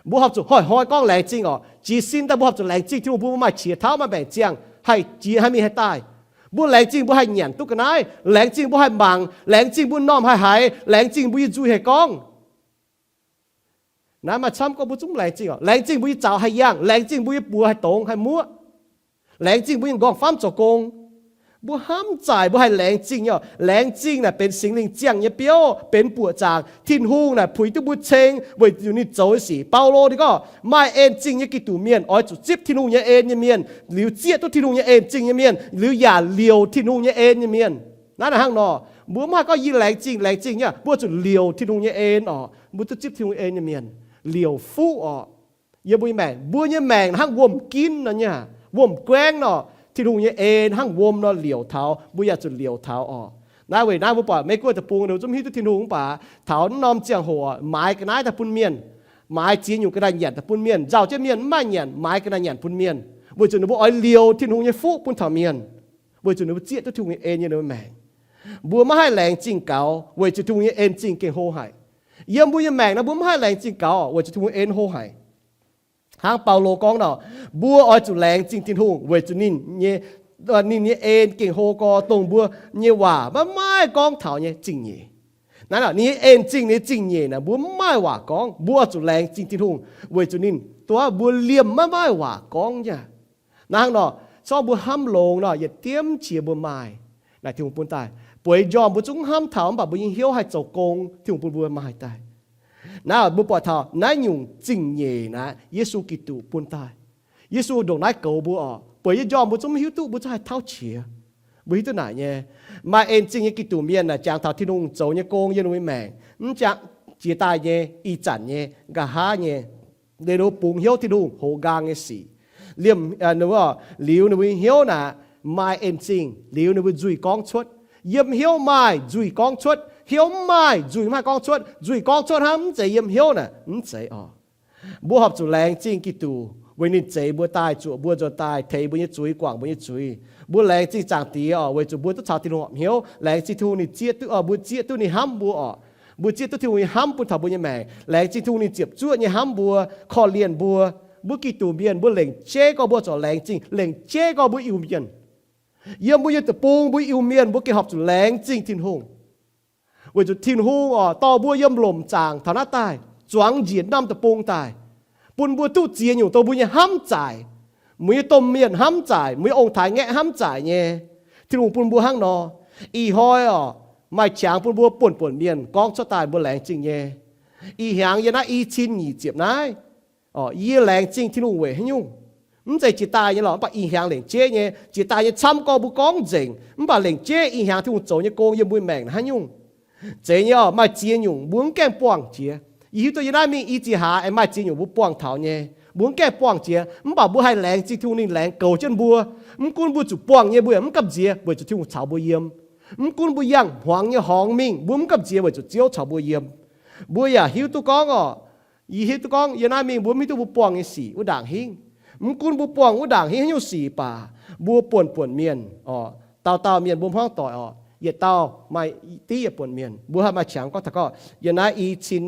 Mbuo horpc zuqc hnoi-hnoi gorngv laengz zingh oc. Jiez sin daaih mbuo horpc zuqc laengz zingh Tin-Hungh bun mbuo maaih qiex tauv maaih maengc ziangh haih jiex haih mingh haih daaih. Mbuo laengz zingh mbuo haih nyanc duqv ga'naaiv, laengz zingh mbuo haih mangc, laengz zingh mbuo m'normh haih haiz, laengz zingh mbuo nyei nzuih haih gorngv. Naaiv maaih camv gorngv mbuo zungv laengz zingh oc. Laengz zingh mbuo nyei zaux haih yangh, laengz zingh mbuo nyei buoz haih dongz haih muoqv, laengz zingh mbuo nyei nqorngv-famv zoux gong. Mbuo hnamv zaaic mbuo haih laengz zingh nyei oc. Laengz zingh naaic benx Singx Lingh ziangh nyei biouv, benx buoqc zaangc. Tin-Hungh naaic puix duqv mbuo ceng weic zuqc ninh zoux nyei sic. Baulo ninh gorngv, maaih en zingh nyei Giduc mienh oix zuqc zipv Tin-Hungh nyei en nyei mienh, liuz zieqv duqv Tin-Hungh nyei en zingh nyei mienh, liuz yaac liouc Tin-Hungh nyei en nyei mienh. Naaiv naaic hnangv nor, mbuo mv haih gorngv yie laengz zingh, laengz zingh nyei, mbuo zuqc liouc Tin-Hungh nyei en oc. Mbuo duqv zipv Tin-Hungh en nyei mienh, liouc fuqv oc. Yiem mbuo nyei maengc, mbuo nyei maengc hnangv wuom-ginv nor nyei, wuom-guaengv nor, Tin-Hungh nyei en hnangv wuom nor liouc taux, mbuo yaac zuqc liouc taux oc. Naaiv weic naaiv mbuo buatc Meiv Guoqv deic-bung ninh mbuo zungv hiuv duqv Tin-Hungh mv baac taux norm ziangh hoc maaiz ga'naaiv daaih bun mienh, maaiz ziex nyungc ga'naaiv nyanc daaih bun mienh, nzauh jienv mienh mv maaih nyanc, maaiz ga'naaiv nyanc bun mienh, weic zuqc ninh mbuo oix liouc Tin-Hungh nyei fuqv bun taux mienh, weic zuqc ninh mbuo zieqv duqv Tin-Hungh nyei en nyei maengc. Mbuo maiv haih laengz zingh gaux weic zuqc Tin-Hungh nyei en zingh gengh hlo haic. Yiem mbuo nyei maengc naaiv mbuo maiv haih laengz zingh gaux weic zuqc Tin-Hungh nyei en hlo haic. Hnangv Baulo gorngv nor, mbuo oix zuqc laengz zingh Tin-Hungh weic zuqc ninh nyei, ninh nyei en gengh hlo gorx, dongh mbuo nyei waac maiv maaih gorngv taux nyei zingh nyeic. Naaiv ninh nyei en zingh, ninh nyei zingh nyeic naaic mbuo maiv maaih waac gorngv. Mbuo oix zuqc laengz zingh Tin-Hungh weic zuqc ninh duqv mbuo liemh maiv maaih waac gorngv nyei. Naaiv hnangv nor, corc mbuo hnamv longx nor, yietc diemv qiex mbuo maaih naaic Tin-Hungh bun daaih. Bueix njormh mbuo zungv hnamv taux mv baac mbuo nyei hnyouv haih zoux gong, Tin-Hungh bun mbuo maaih daaih. Naaiv mbuo buatc taux naaiv nyungc zingh nyeic naaiv Yesu Giduc bun daaih. Yesu ndongc naaiv goux mbuo oc. Bueix nyei njormh mbuo zungv maiv hiuv duqv, mbuo zungv haih tauv qiex. Mbuo hiuv duqv naaic nyei, maaih en zingh nyei Giduc mienh naaic jangx taux Tin-Hungh zoux nyei gong yiem ninh mbuo nyei maengc, mv jangx jiex daaih nyei, ih zanc nyei, nqa'haav nyei, ninh mbuo bungx hnyouv Tin-Hungh hoz nqaang nyei sic. Liemh, liuz ninh mbuo nyei hnyouv naaic maaih en zingh, liuz ninh mbuo nzuih gorngv cuotv. Yiem hnyouv maaih nzuih gorngv cuotv, Hnyouv mv maaih, nzuih mv haih gorngv cuotv. Nzuih gorngv cuotv hnangv, mv zeiz yiem hnyouv naaic, mv zeiz oc. Mbuo horpc zuqc laengz zingh Giduc weic ninh zeix mbuo daaih, zuoqc mbuo nzuonx daaih, teix mbuo nyei zuiz, guangc mbuo nyei zuiz. Mbuo laengz zingh Zaangc Diex oc, weic zuqc mbuo duqv caux Tin-Hungh horpc hnyouv. Laengz zingh Tin-Hungh ninh zieqv duqv, mbuo zieqv duqv ninh hnamv mbuo oc. Mbuo zieqv duqv Tin-Hungh nyei hnamv bun taux mbuo nyei maengc. Laengz zingh Tin-Hungh ninh ziepc zuoqv nyei hnamv mbuo, korv-lienh mbuo. Mbuo Giduc mienh, mbuo lengc jeiv gorx mbuo zoux laengz zingh, lengc jeiv gorx mbuo Iu-Mienh. Yiem mbuo nyei deic-bung mbuo Iu-Mienh mbuo gengh horpc zuqc laengz zingh Tin-Hungh, weic zuqc Tin-Hungh oc, dorh mbuo yiem lomc zaangc taux naaiv daaih, zuangx njiec norm deic-bung daaih, bun mbuo duqv ziex nyungc dongh mbuo nyei hnamv zaaic, mbuo nyei domh mienh hnamv zaaic, mbuo nyei ong-taaix ngaeqv hnamv zaaic nyei. Tin-Hungh bun mbuo hnangv nor. Ih hnoi oc, maaih qangx bun mbuo buonv-buonc mienh gorngv cuotv daaih mbuo laengz zingh nyei. Ih hnyangx yiem naaiv i cin nyic ziepc naaiv, yie laengz zingh Tin-Hungh weic haaix nyungc? Mv zeiz jiex daaih nyei lorqc, mv baac ih hnyangx lengc jeiv nyei. Jiex daaih nyei camv gorx mbuo gorngv nzengc, mv baac lengc jeiv ih hnyangx Tin-Hungh zoux nyei gong yiem mbuo maengc haaix nyungc? Zeiz nyei oc, maaih ziex nyungc mbuo mv gaengh buangh jiex. Yie hiuv duqv yiem naaiv mingh i ziex hlaax aengx maaih ziex nyungc mbuo buangh taux nyei, mbuo mv gaengh buangh jiex, mv baac mbuo haih laengz zingh Tin-Hungh ninh laengz goux jienv mbuo. Mv gunv mbuo zuqc buangh nyei mbuo yaac mv gamh nziex weic zuqc Tin-Hungh caux mbuo yiem. Mv gunv mbuo yangh hmuangx nyei horngz mingh mbuo mv gamh nziex weic zuqc Ziouv caux mbuo yiem. Mbuo yaac hiuv duqv gorngv oc, yie hiuv duqv gorngv yiem naaiv mingh mbuo mv hiuv duqv mbuo buangh nyei sic wuov ndaangc hingv. Mv gunv mbuo buangh wuov ndaangc hingv haaix nyungc sic baac, mbuo buonv-buonc mienh oc, dauh dauh mienh mbuo hmuangv doic oc, yietc dauh maaih diqv yietc buonc mienh. Mbuo haih maaih qangx gorngv taux gorngv, yiem naaiv i cin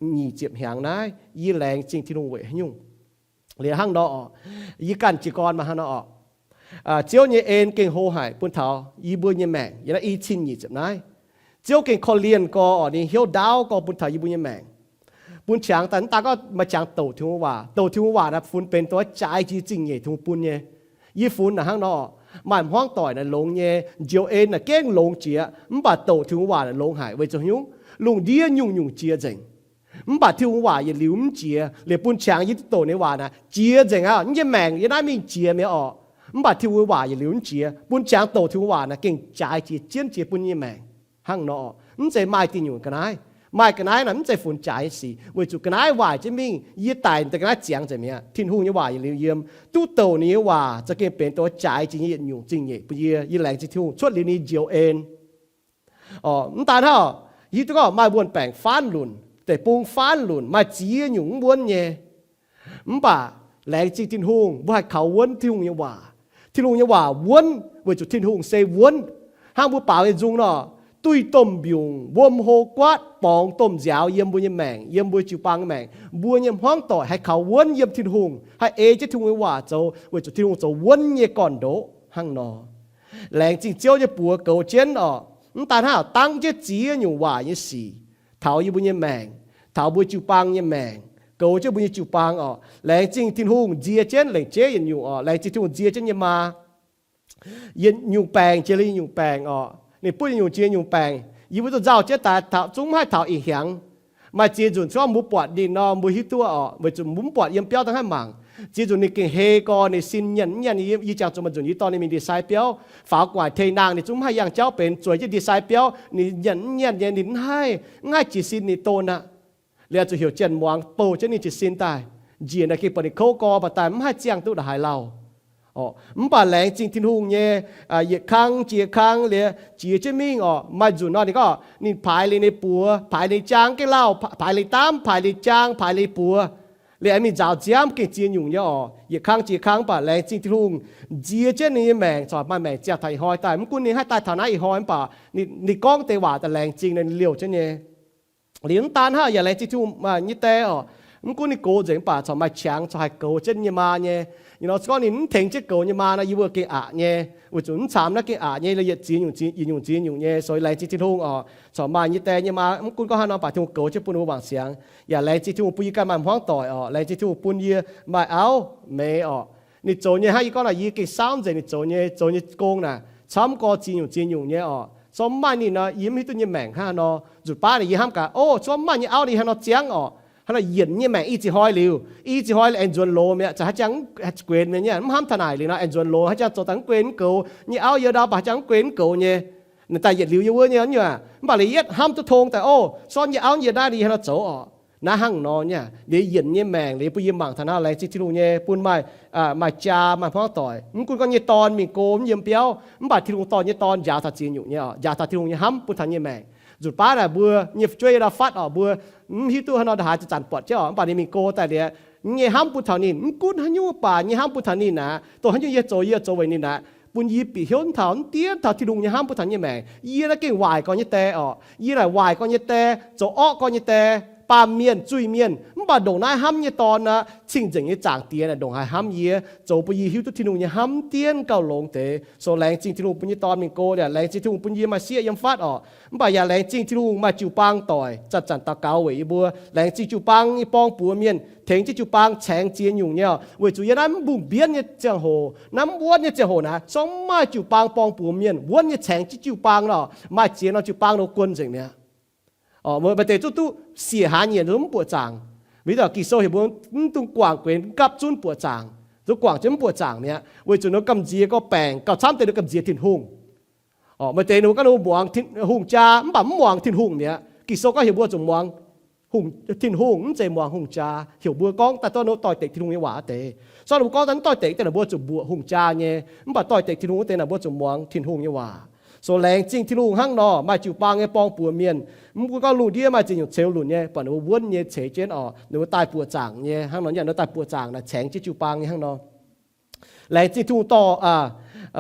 nyic ziepc hnyangx naaiv yie laengz zingh Tin-Hungh weic haaix nyungc? Liuz hnangv nor oc, yie ganh jiez gorn maaih hnangv nor oc. Ziouv nyei en gengh hlo haic bun taux yie mbuo nyei maengc yiem naaiv i cin nyic ziepc naaiv. Ziouv gengh korv-lienh gorx oc, ninh hnyouv ndaauv gorx bun taux yie mbuo nyei maengc. Bun qangx daaih mv daan gorngv maaih qangx douc Tin-Hungh waac. Douc Tin-Hungh waac naaic funx benx dongh jaaix jiex zingh nyeic Tin-Hungh bun nyei. Yie funx naaic hnangv nor, maaih hmuangv doic naaic longx nyei, njoux en naaic gengh longx jiex, mv baac douc Tin-Hungh waac naaic longx haic weic zuqc hnyouv lungh ndiev nyungc-nyungc jiex nzengc. Mv baac Tin-Hungh waac yietc liuz mv jiex. Liuz bun qangx yie duqv douc ninh waac naaic jiex nzengc aqv. Yie nyei maengc yiem naaiv mingh jiex mi'aqv oc. Mv baac Tin-Hungh waac yietc liuz mv jiex, bun qangx douc Tin-Hungh waac naaic gengh jaaix jiex, jienv jiex bun yie nyei maengc. Hnangv nor, mv zeiz maaih diuh nyungc ga'naaiv, maaih ga'naaiv naaic mv zeiz funx jaaix nyei sic, weic zuqc ga'naaiv waaic jienv mingh. Yie daic daaih ga'naaiv ziangx nzengc mi'aqv. Tin-Hungh nyei waac yietc liuz yiem, duqv douc ninh nyei waac za'gengh benx dongh jaaix jiex nyei yietc nyungc zingh nyeic bun yie. Yie laengz zingh Tin-Hungh cuotv liuz ninh njoux en. Mv daan hnangv, hiuv duqv gorngv maaih wuonh baengc faanv lunc, deic-bung faanv lunc, maaih ziex nyungc mv wuonv nyei. Mv baac laengz zingh Tin-Hungh, mbuo haih kaux wuonv Tin-Hungh nyei waac. Tin-Hungh nyei waac wuonv weic zuqc Tin-Hungh se wuonv. Hnangv mbuo baaux nyei nzung nor, duih domh mbiungc, wuom hlo guaatv, borngz domh nziaaux yiem mbuo nyei maengc, yiem mbuo jiu-baang nyei maengc. Mbuo nyei hmuangv doic haih kaux wuonv yiem Tin-Hungh, haih ei jienv Tin-Hungh nyei waac zoux, weic zuqc Tin-Hungh zoux wuonv nyei gorn-ndoqv hnangv nor. Laengz zingh Ziouv nyei buoz goux jienv oc. Mv daan hnangv dangv jienv ziex nyungc waaic nyei sic taux yie mbuo nyei maengc, taux mbuo jiu-baang nyei maengc, goux jienv mbuo nyei jiu-baang oc. Laengz zingh Tin-Hungh nzie jienv lengc jeiv yietc nyungc oc. Laengz zingh Tin-Hungh nzie jienv nyei maa. Yietc nyungc baengc jiex liuz yietc nyungc baengc oc. Ninh butv yietc nyungc jiex nyungc baengc. Yie mbuo duqv nzauh jienv daaih taux zungv mv haih taux ih hnyangx. Maaih ziex nzunc gorngv mbuo buatc ninh nor, mbuo hiuv duqv oc, weic zuqc mbuo mv buatc yiem biauv daaih haih mangc. Ziex nzunc ninh gengh hei gorx, ninh sin nyanc mv nyanc. Yie jangx zuqc maaih nzunc yie dorh ninh mingh ndie-sai biauv, faaux gu'nguaaic tei naang, ninh zungv mv haih yangh jauv benx, zueiz jienv ndie-sai biauv, ninh nyanc mv nyanc nyei, ninh mv haih, mv haih jiez sin ninh don aqv. Liuz zuqc heuc janx muangx bouh jienv ninh jiez sin daaih. Njiec naaic gengh buatc ninh kouv gorx, mv baac daaih mv haih ziangh duqv ndongc haaix lauh. Mv baac laengz zingh Tin-Hungh nyei, yietc kang jiex kang liuz jiex jienv mingh oc. Maaih nzunc nor ninh gorngv ninh paaix liuz ninh buoz, paaix liuz jaang gengh lauh, paaix liuz daamv, paaix liuz jaang, paaix liuz buoz. Liuz aengx mingh nzaaux nziaamv gengh ziex nyungc nyei oc. Yietc kang jiex kang, mv baac laengz zingh Tin-Hungh nzie jienv ninh nyei maengc, corc maaih maengc ziangh taux ih hnoi daaih. Mv gunv ninh haih daaih taux naaiv ih hnoi, mv baac ninh gorngv deix waac daaih laengz zingh, ninh liouh jienv nyei. Liuz mv daan hnangv yaac laengz zingh Tin-Hungh nyei die oc. Mv gunv ninh gox nzengc mv baac corc maaih qangx corc haih goux jienv nyei maa nyei. Ih hnoi se gorngv ninh mv tengx jienv goux nyei maa nor, yie mbuo gengh aqc nyei. Weic zuqc mv camv naaiv gengh aqc nyei, yietc ziex nyungc, yietc nyungc ziex nyungc nyei. Sou laengz zingh Tin-Hungh oc, corc maaih nyei die nyei maa. Mv gunv gorngv haaix nor, mv baac Tin-Hungh goux jienv bun mbuo wangc siangx. Yaac laengz zingh Tin-Hungh bun yie ganh maaih hmuangv doic oc. Laengz zingh Tin-Hungh bun yie maaih auv meix oc. Ninh zoux nyei hnangv yie gorngv naaic, yie gengh saauv nzengc ninh zoux nyei, zoux nyei gong naaic camv gorx ziex nyungc ziex nyungc nyei oc. Zorqv mv maaih ninh nor, yie mv hiuv duqv nyei maengc hnangv haaix nor. Nzunc baav naaic yie hnamv gaax, o, zorqv mv maaih nyei auv ninh haaix nor ziangv oc. Hnangv naaic yienc nyei maengc i ziex hnoi liuz, i ziex hnoi liuz aengx nzuonx loz mi'aqv, za'gengh haaix jangx guenx mi'aqv, mv hnamv taux naaic liuz nor aengx nzuonx loz, haaix jangx zoux daaih mv guenx mv goux nyei auv yie ndau, mv baac haaix jangx mv guenx mv goux nyei. Naaic daaih yietc liuz yie wuov nyei, mv baac liuz yietv hnamv duqv tong daaih, o, zorqv nyei auv yie naaiv ninh haaix nor zoux oc. Naaiv hnangv nor nyei, liuz yienc nyei maengc liuz bun yie mangc taux naaiv, laengz zingh Tin-Hungh nyei bun maaih, maaih jaa maaih hmuangv doic. Mv gunv gorngv nyei dorn mingh go mv yiem biauv, mv baac Tin-Hungh dorh nyei dorn njaaux taux ziex nyungc nyei oc, njaaux taux Tin-Hungh nyei hnamv bun taux nyei maengc. Nzunc baav naaic mbuo nyei fu'jueiv yie ndau fatv oc, mbuo mv hiuv duqv haaix nor ndongc haaix zanc-zanc buatc jienv oc. Mv baac ninh mingh go daaih liuz, nyei hnamv bun taux ninh, mv gunv haaix nyungc, mv baac nyei hnamv bun taux ninh aqv. Dongh haaix nyungc yie zoux, yie zoux weic ninh aqv, bun yie bieqc hnyouv taux mv dien taux Tin-Hungh nyei hnamv bun taux nyei maengc. Yie naaiv gengh waaic gorx nyei die oc. Yie naaic waaic gorx nyei die, zoux orqv gorx nyei die, baamh mienh, zuiz-mienh. Mv baac ndongc naaiv hnamv nyei dorn aqv, cing-nzengc nyei Zaangc Diex naaic ndongc haaix hnamv yie, zoux bun yie hiuv duqv Tin-Hungh nyei hnamv mv dien gauh longx deix. So laengz zingh Tin-Hungh bun nyei dorn mingh go liuz, laengz zingh Tin-Hungh bun yie maaih sieqv yiem fatv oc. Mv baac yaac laengz zingh Tin-Hungh maaih jiu-baang doic zanc-zanc daux gaux weic yie mbuo. Laengz zingh jiu-baang nyei borng-buoz mienh tengx jienv jiu-baang caengx ziex nyungc nyei oc. Weic zuqc yie naaiv mv mbungh mbienv nyei ziangh hoc, naaiv mv wuonv nyei ziangh hoc naaic, sorng mv maaih jiu-baang borng-buoz mienh wuonv nyei caengx jienv jiu-baang nor, maaih ziex norm jiu-baang nor guon nzengc mi'aqv. Oc, maaih deix zungv duqv siec hlaax nyieqc nzunc mv buoqc zaangc. Mv baac Ging-Sou heuc mbuo mv dungx guangc guenx gapv zunv buoqc zaangc. Zuqc guangc jienv mv buoqc zaangc mi'aqv, weic zuqc ninh mbuo gamh nziex gorngv baengc gauh camv deix ninh mbuo gamh nziex Tin-Hungh. Oc, maaih deix ninh mbuo ganh ninh mbuo muangx Tin-Hungh jaa, mv baac mv muangx Tin-Hungh mi'aqv. Ging-Sou gorngv heuc mbuo zuqc muangx Tin-Hungh, mv zeiz muangx hungh jaa. Heuc mbuo gorngv daaih dorv ninh doix-dekc Tin-Hungh nyei waac deix. Sorng ninh mbuo gorngv daaih mv doix-dekc daaih ninh mbuo zuqc mbuoqc hungh jaa nyei, mv baac doix-dekc Tin-Hungh wuov deix naaic mbuo zuqc muangx Tin-Hungh nyei waac. So laengz zingh Tin-Hungh hnangv nor, maaih jiu-baang nyei borng-buoz mienh, mv gunv gorngv lungh ndiev maaih ziex nyungc ceux lunc nyei, buatc ninh mbuo wuonv nyei ceix jienv oc, ninh mbuo daaih buoqc zaangc nyei hnangv nor, ninh mbuo daaih buoqc zaangc naaic caengx jienv jiu-baang nyei hnangv nor. Laengz zingh Tin-Hungh dorh,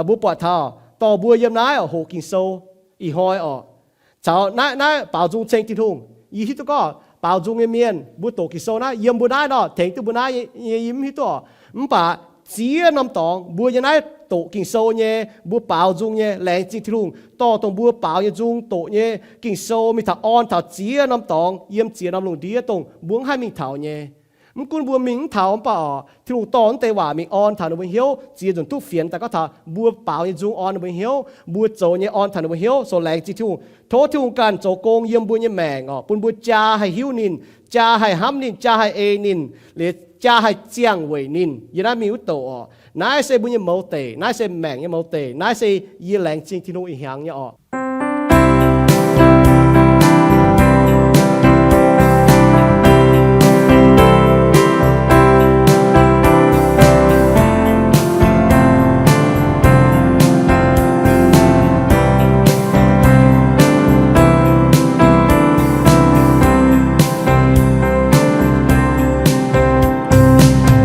mbuo buatc taux dorh mbuo yiem naaiv oc, hoqc Ging-Sou ih hnoi oc, caux naaiv, naaiv baaux nzung ceng Tin-Hungh. Yie hiuv duqv gorngv baaux nzung nyei mienh mbuo doqc Ging-Sou naaiv, yiem mbuo naaiv nor tengx duqv mbuo naaiv nyei, yie mv hiuv duqv oc. Mv baac ziex norm dorngx mbuo nyei naaiv doqc Ging-Sou nyei, mbuo baaux nzung nyei, laengz zingh Tin-Hungh dorh dongh mbuo baaux nyei nzung doqc nyei Ging-Sou mingh taux orn taux ziex norm dorngx yiem ziex norm lungh ndiev dongh mbuo mv haih mingh taux nyei. Mv gunv mbuo mingh mv taux mv baac oc, Tin-Hungh dorh naaiv deix waac mingh orn taux ninh mbuo hnyouv, ziex nzunc duqv fienx daaih gorngv taux mbuo baaux nyei nzung orn ninh mbuo hnyouv, mbuo zoux nyei orn taux ninh mbuo hnyouv. So laengz zingh Tin-Hungh, tov Tin-Hungh ganh zoux gong yiem mbuo nyei maengc oc, bun mbuo jaa haih hiuv ninh, jaa haih hnamv ninh, jaa haih ei ninh, liuz jaa haih ziangh weic ninh yiem naaiv mingh wuov doqc oc. Naaiv se mbuo nyei mouz deic, naaiv se maengc nyei mouz deic, naaiv se yie laengz zingh Tin-Hungh ih hnyangx nyei oc.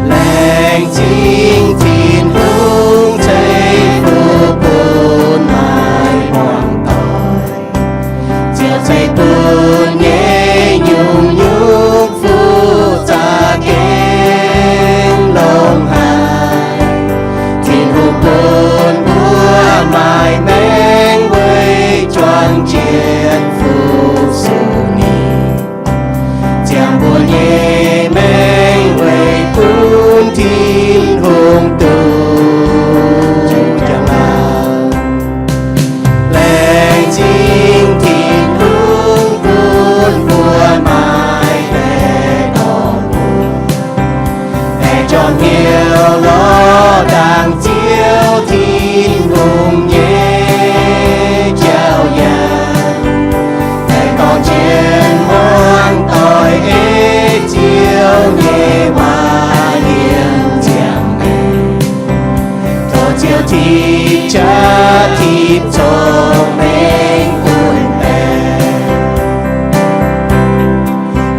Laengz zingh Tin-Hungh ceix fuqv bun maaih muangx doic, ziouc ceix bun nyei nyungc-nyungc fuqv za'gengh longx haic. Tin-Hungh bun mbuo maaih maengc weic juang jienv fu-sux ninh, ziangh mbuo nyei maengc weic bun Tin-Hungh duqv njang-laangc. Laengz zingh Tin-Hungh bun mbuo maaih baeqc dorngx mbuo, baeqc jorm hnyouv lorz dangx Ziouv Tin-Hungh nyei jauv-yaac, baeqc dorngx jienv hmuangv doic ei Ziouv nyei waac yiem ziangh maengc. Tov Ziouv tipv qaqv tipv cong-mengh bun baeqc.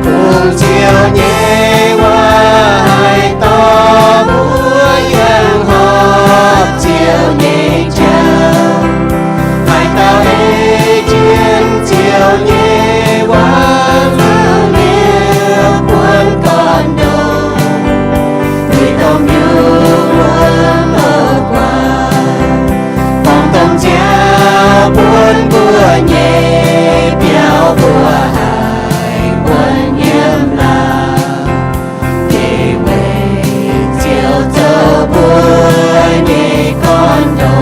Kungx Ziouv nyei waac haih dorh mbuo yangh horpc Ziouv nyei jauv, haih dau ei jienv Ziouv nyei waac liouh buonv gorn-ndoqv, weic gormx nyungc wuonv loz-guaax, gorngv domh nziaaux buonv mbuo nyei biauv mbuo haih buonv yiem laangz. Deix weic Ziouv zoux mbuo nyei gorn-ndoqv.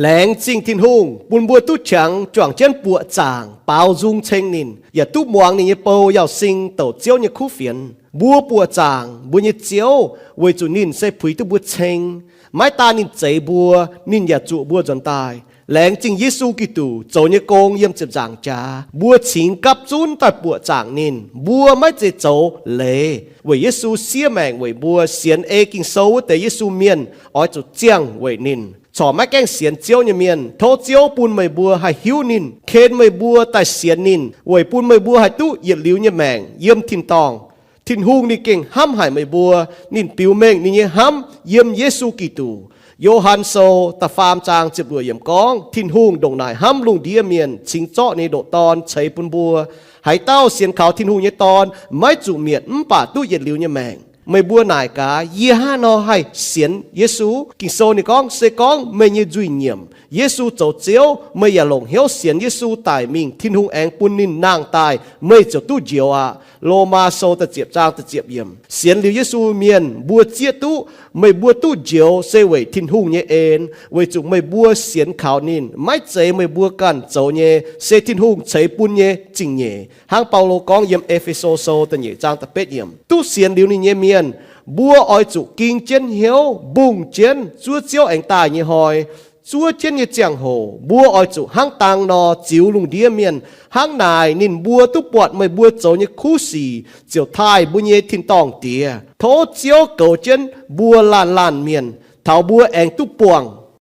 Laengz zingh Tin-Hungh bun mbuo duqv qangx juangc jienv buoqc zaangc baaux nzung ceng ninh, yaac duqv muangx ninh nyei bou Yauz Sing douc Ziouv nyei kuv fienx. Mbuo buoqc zaangc mbuo nyei Ziouv weic zuqc ninh se puix duqv mbuo ceng. Maiv daan ninh zeix mbuo, ninh yaac zuoqc mbuo nzuonx daaih. Laengz zingh Yesu Giduc zoux nyei gong yiem ziepc nzaangc jaax, mbuo cingx gapv zunv daaih buoqc zaangc ninh. Mbuo maiv zeiz zoux leiz weic Yesu siev maengc weic mbuo. Sienx ei Ging-Sou wuov deix Yesu mienh oix zuqc ziangh weic ninh. Corc maiv gaengh sienx Ziouv nyei mienh, tov Ziouv bun meih mbuo haih hiuv ninh, ken meih mbuo daaih sienx ninh, weic bun meih mbuo haih duqv yietc liuz nyei maengc yiem tin-dorngh. Tin-Hungh ninh gengh hnamv haic meih mbuo. Ninh biux mengh ninh nyei hnamv yiem Yesu Giduc. Yo^han Sou da'faam zaang ziepc luoqc yiemc gorngv, Tin-Hungh ndongc naaic hnamv lungh ndiev mienh, cingx zorqv ninh nyei ndoqc Dorn ceix bun mbuo. Haaix dauh sienx kaux Tin-Hungh nyei Dorn maiv zuqc mietc mv baac duqv yietc liuz nyei maengc. Meih mbuo naaic gaax, yie hnangv haaix nor haih sienx Yesu? Ging-Sou ninh gorngv, se gorngv meih nyei nzuih nyiemc Yesu zoux Ziouv, meih yaac longc hnyouv sienx Yesu daic mingh, Tin-Hungh aengx bun ninh nangh daaih, meih ziouc duqv njoux aqv. Lomaa Sou da'ziepc zaang da'ziepc yiemc. Sienx liuz Yesu mienh mbuo zieqv duqv, meih mbuo duqv njoux se weic Tin-Hungh nyei en, weic zuqc meih mbuo sienx kaux ninh. Maiv zeiz meih mbuo ganh zoux nyei, se Tin-Hungh ceix bun nyei zingh nyeic. Hnangv Baulo gorngv yiem E^fe^so Sou da'nyeic zaang da'betv yiemc, duqv sienx liuz ninh nyei mienh, mbuo oix zuqc ging jienv hnyouv mbungh jienv zuov Ziouv aengx daaih nyei hnoi. Zuov jienv nyei ziangh hoc mbuo oix zuqc hnangv dang nor ziux lungh ndiev mienh. Hnangv naaic ninh mbuo duqv buatc meih mbuo zoux nyei kuv sic ziouc taaih mbuo nyei tin-dorngh Diex. Tov Ziouv goux jienv mbuo laanh laanh mienh, taux mbuo aengx duqv buangh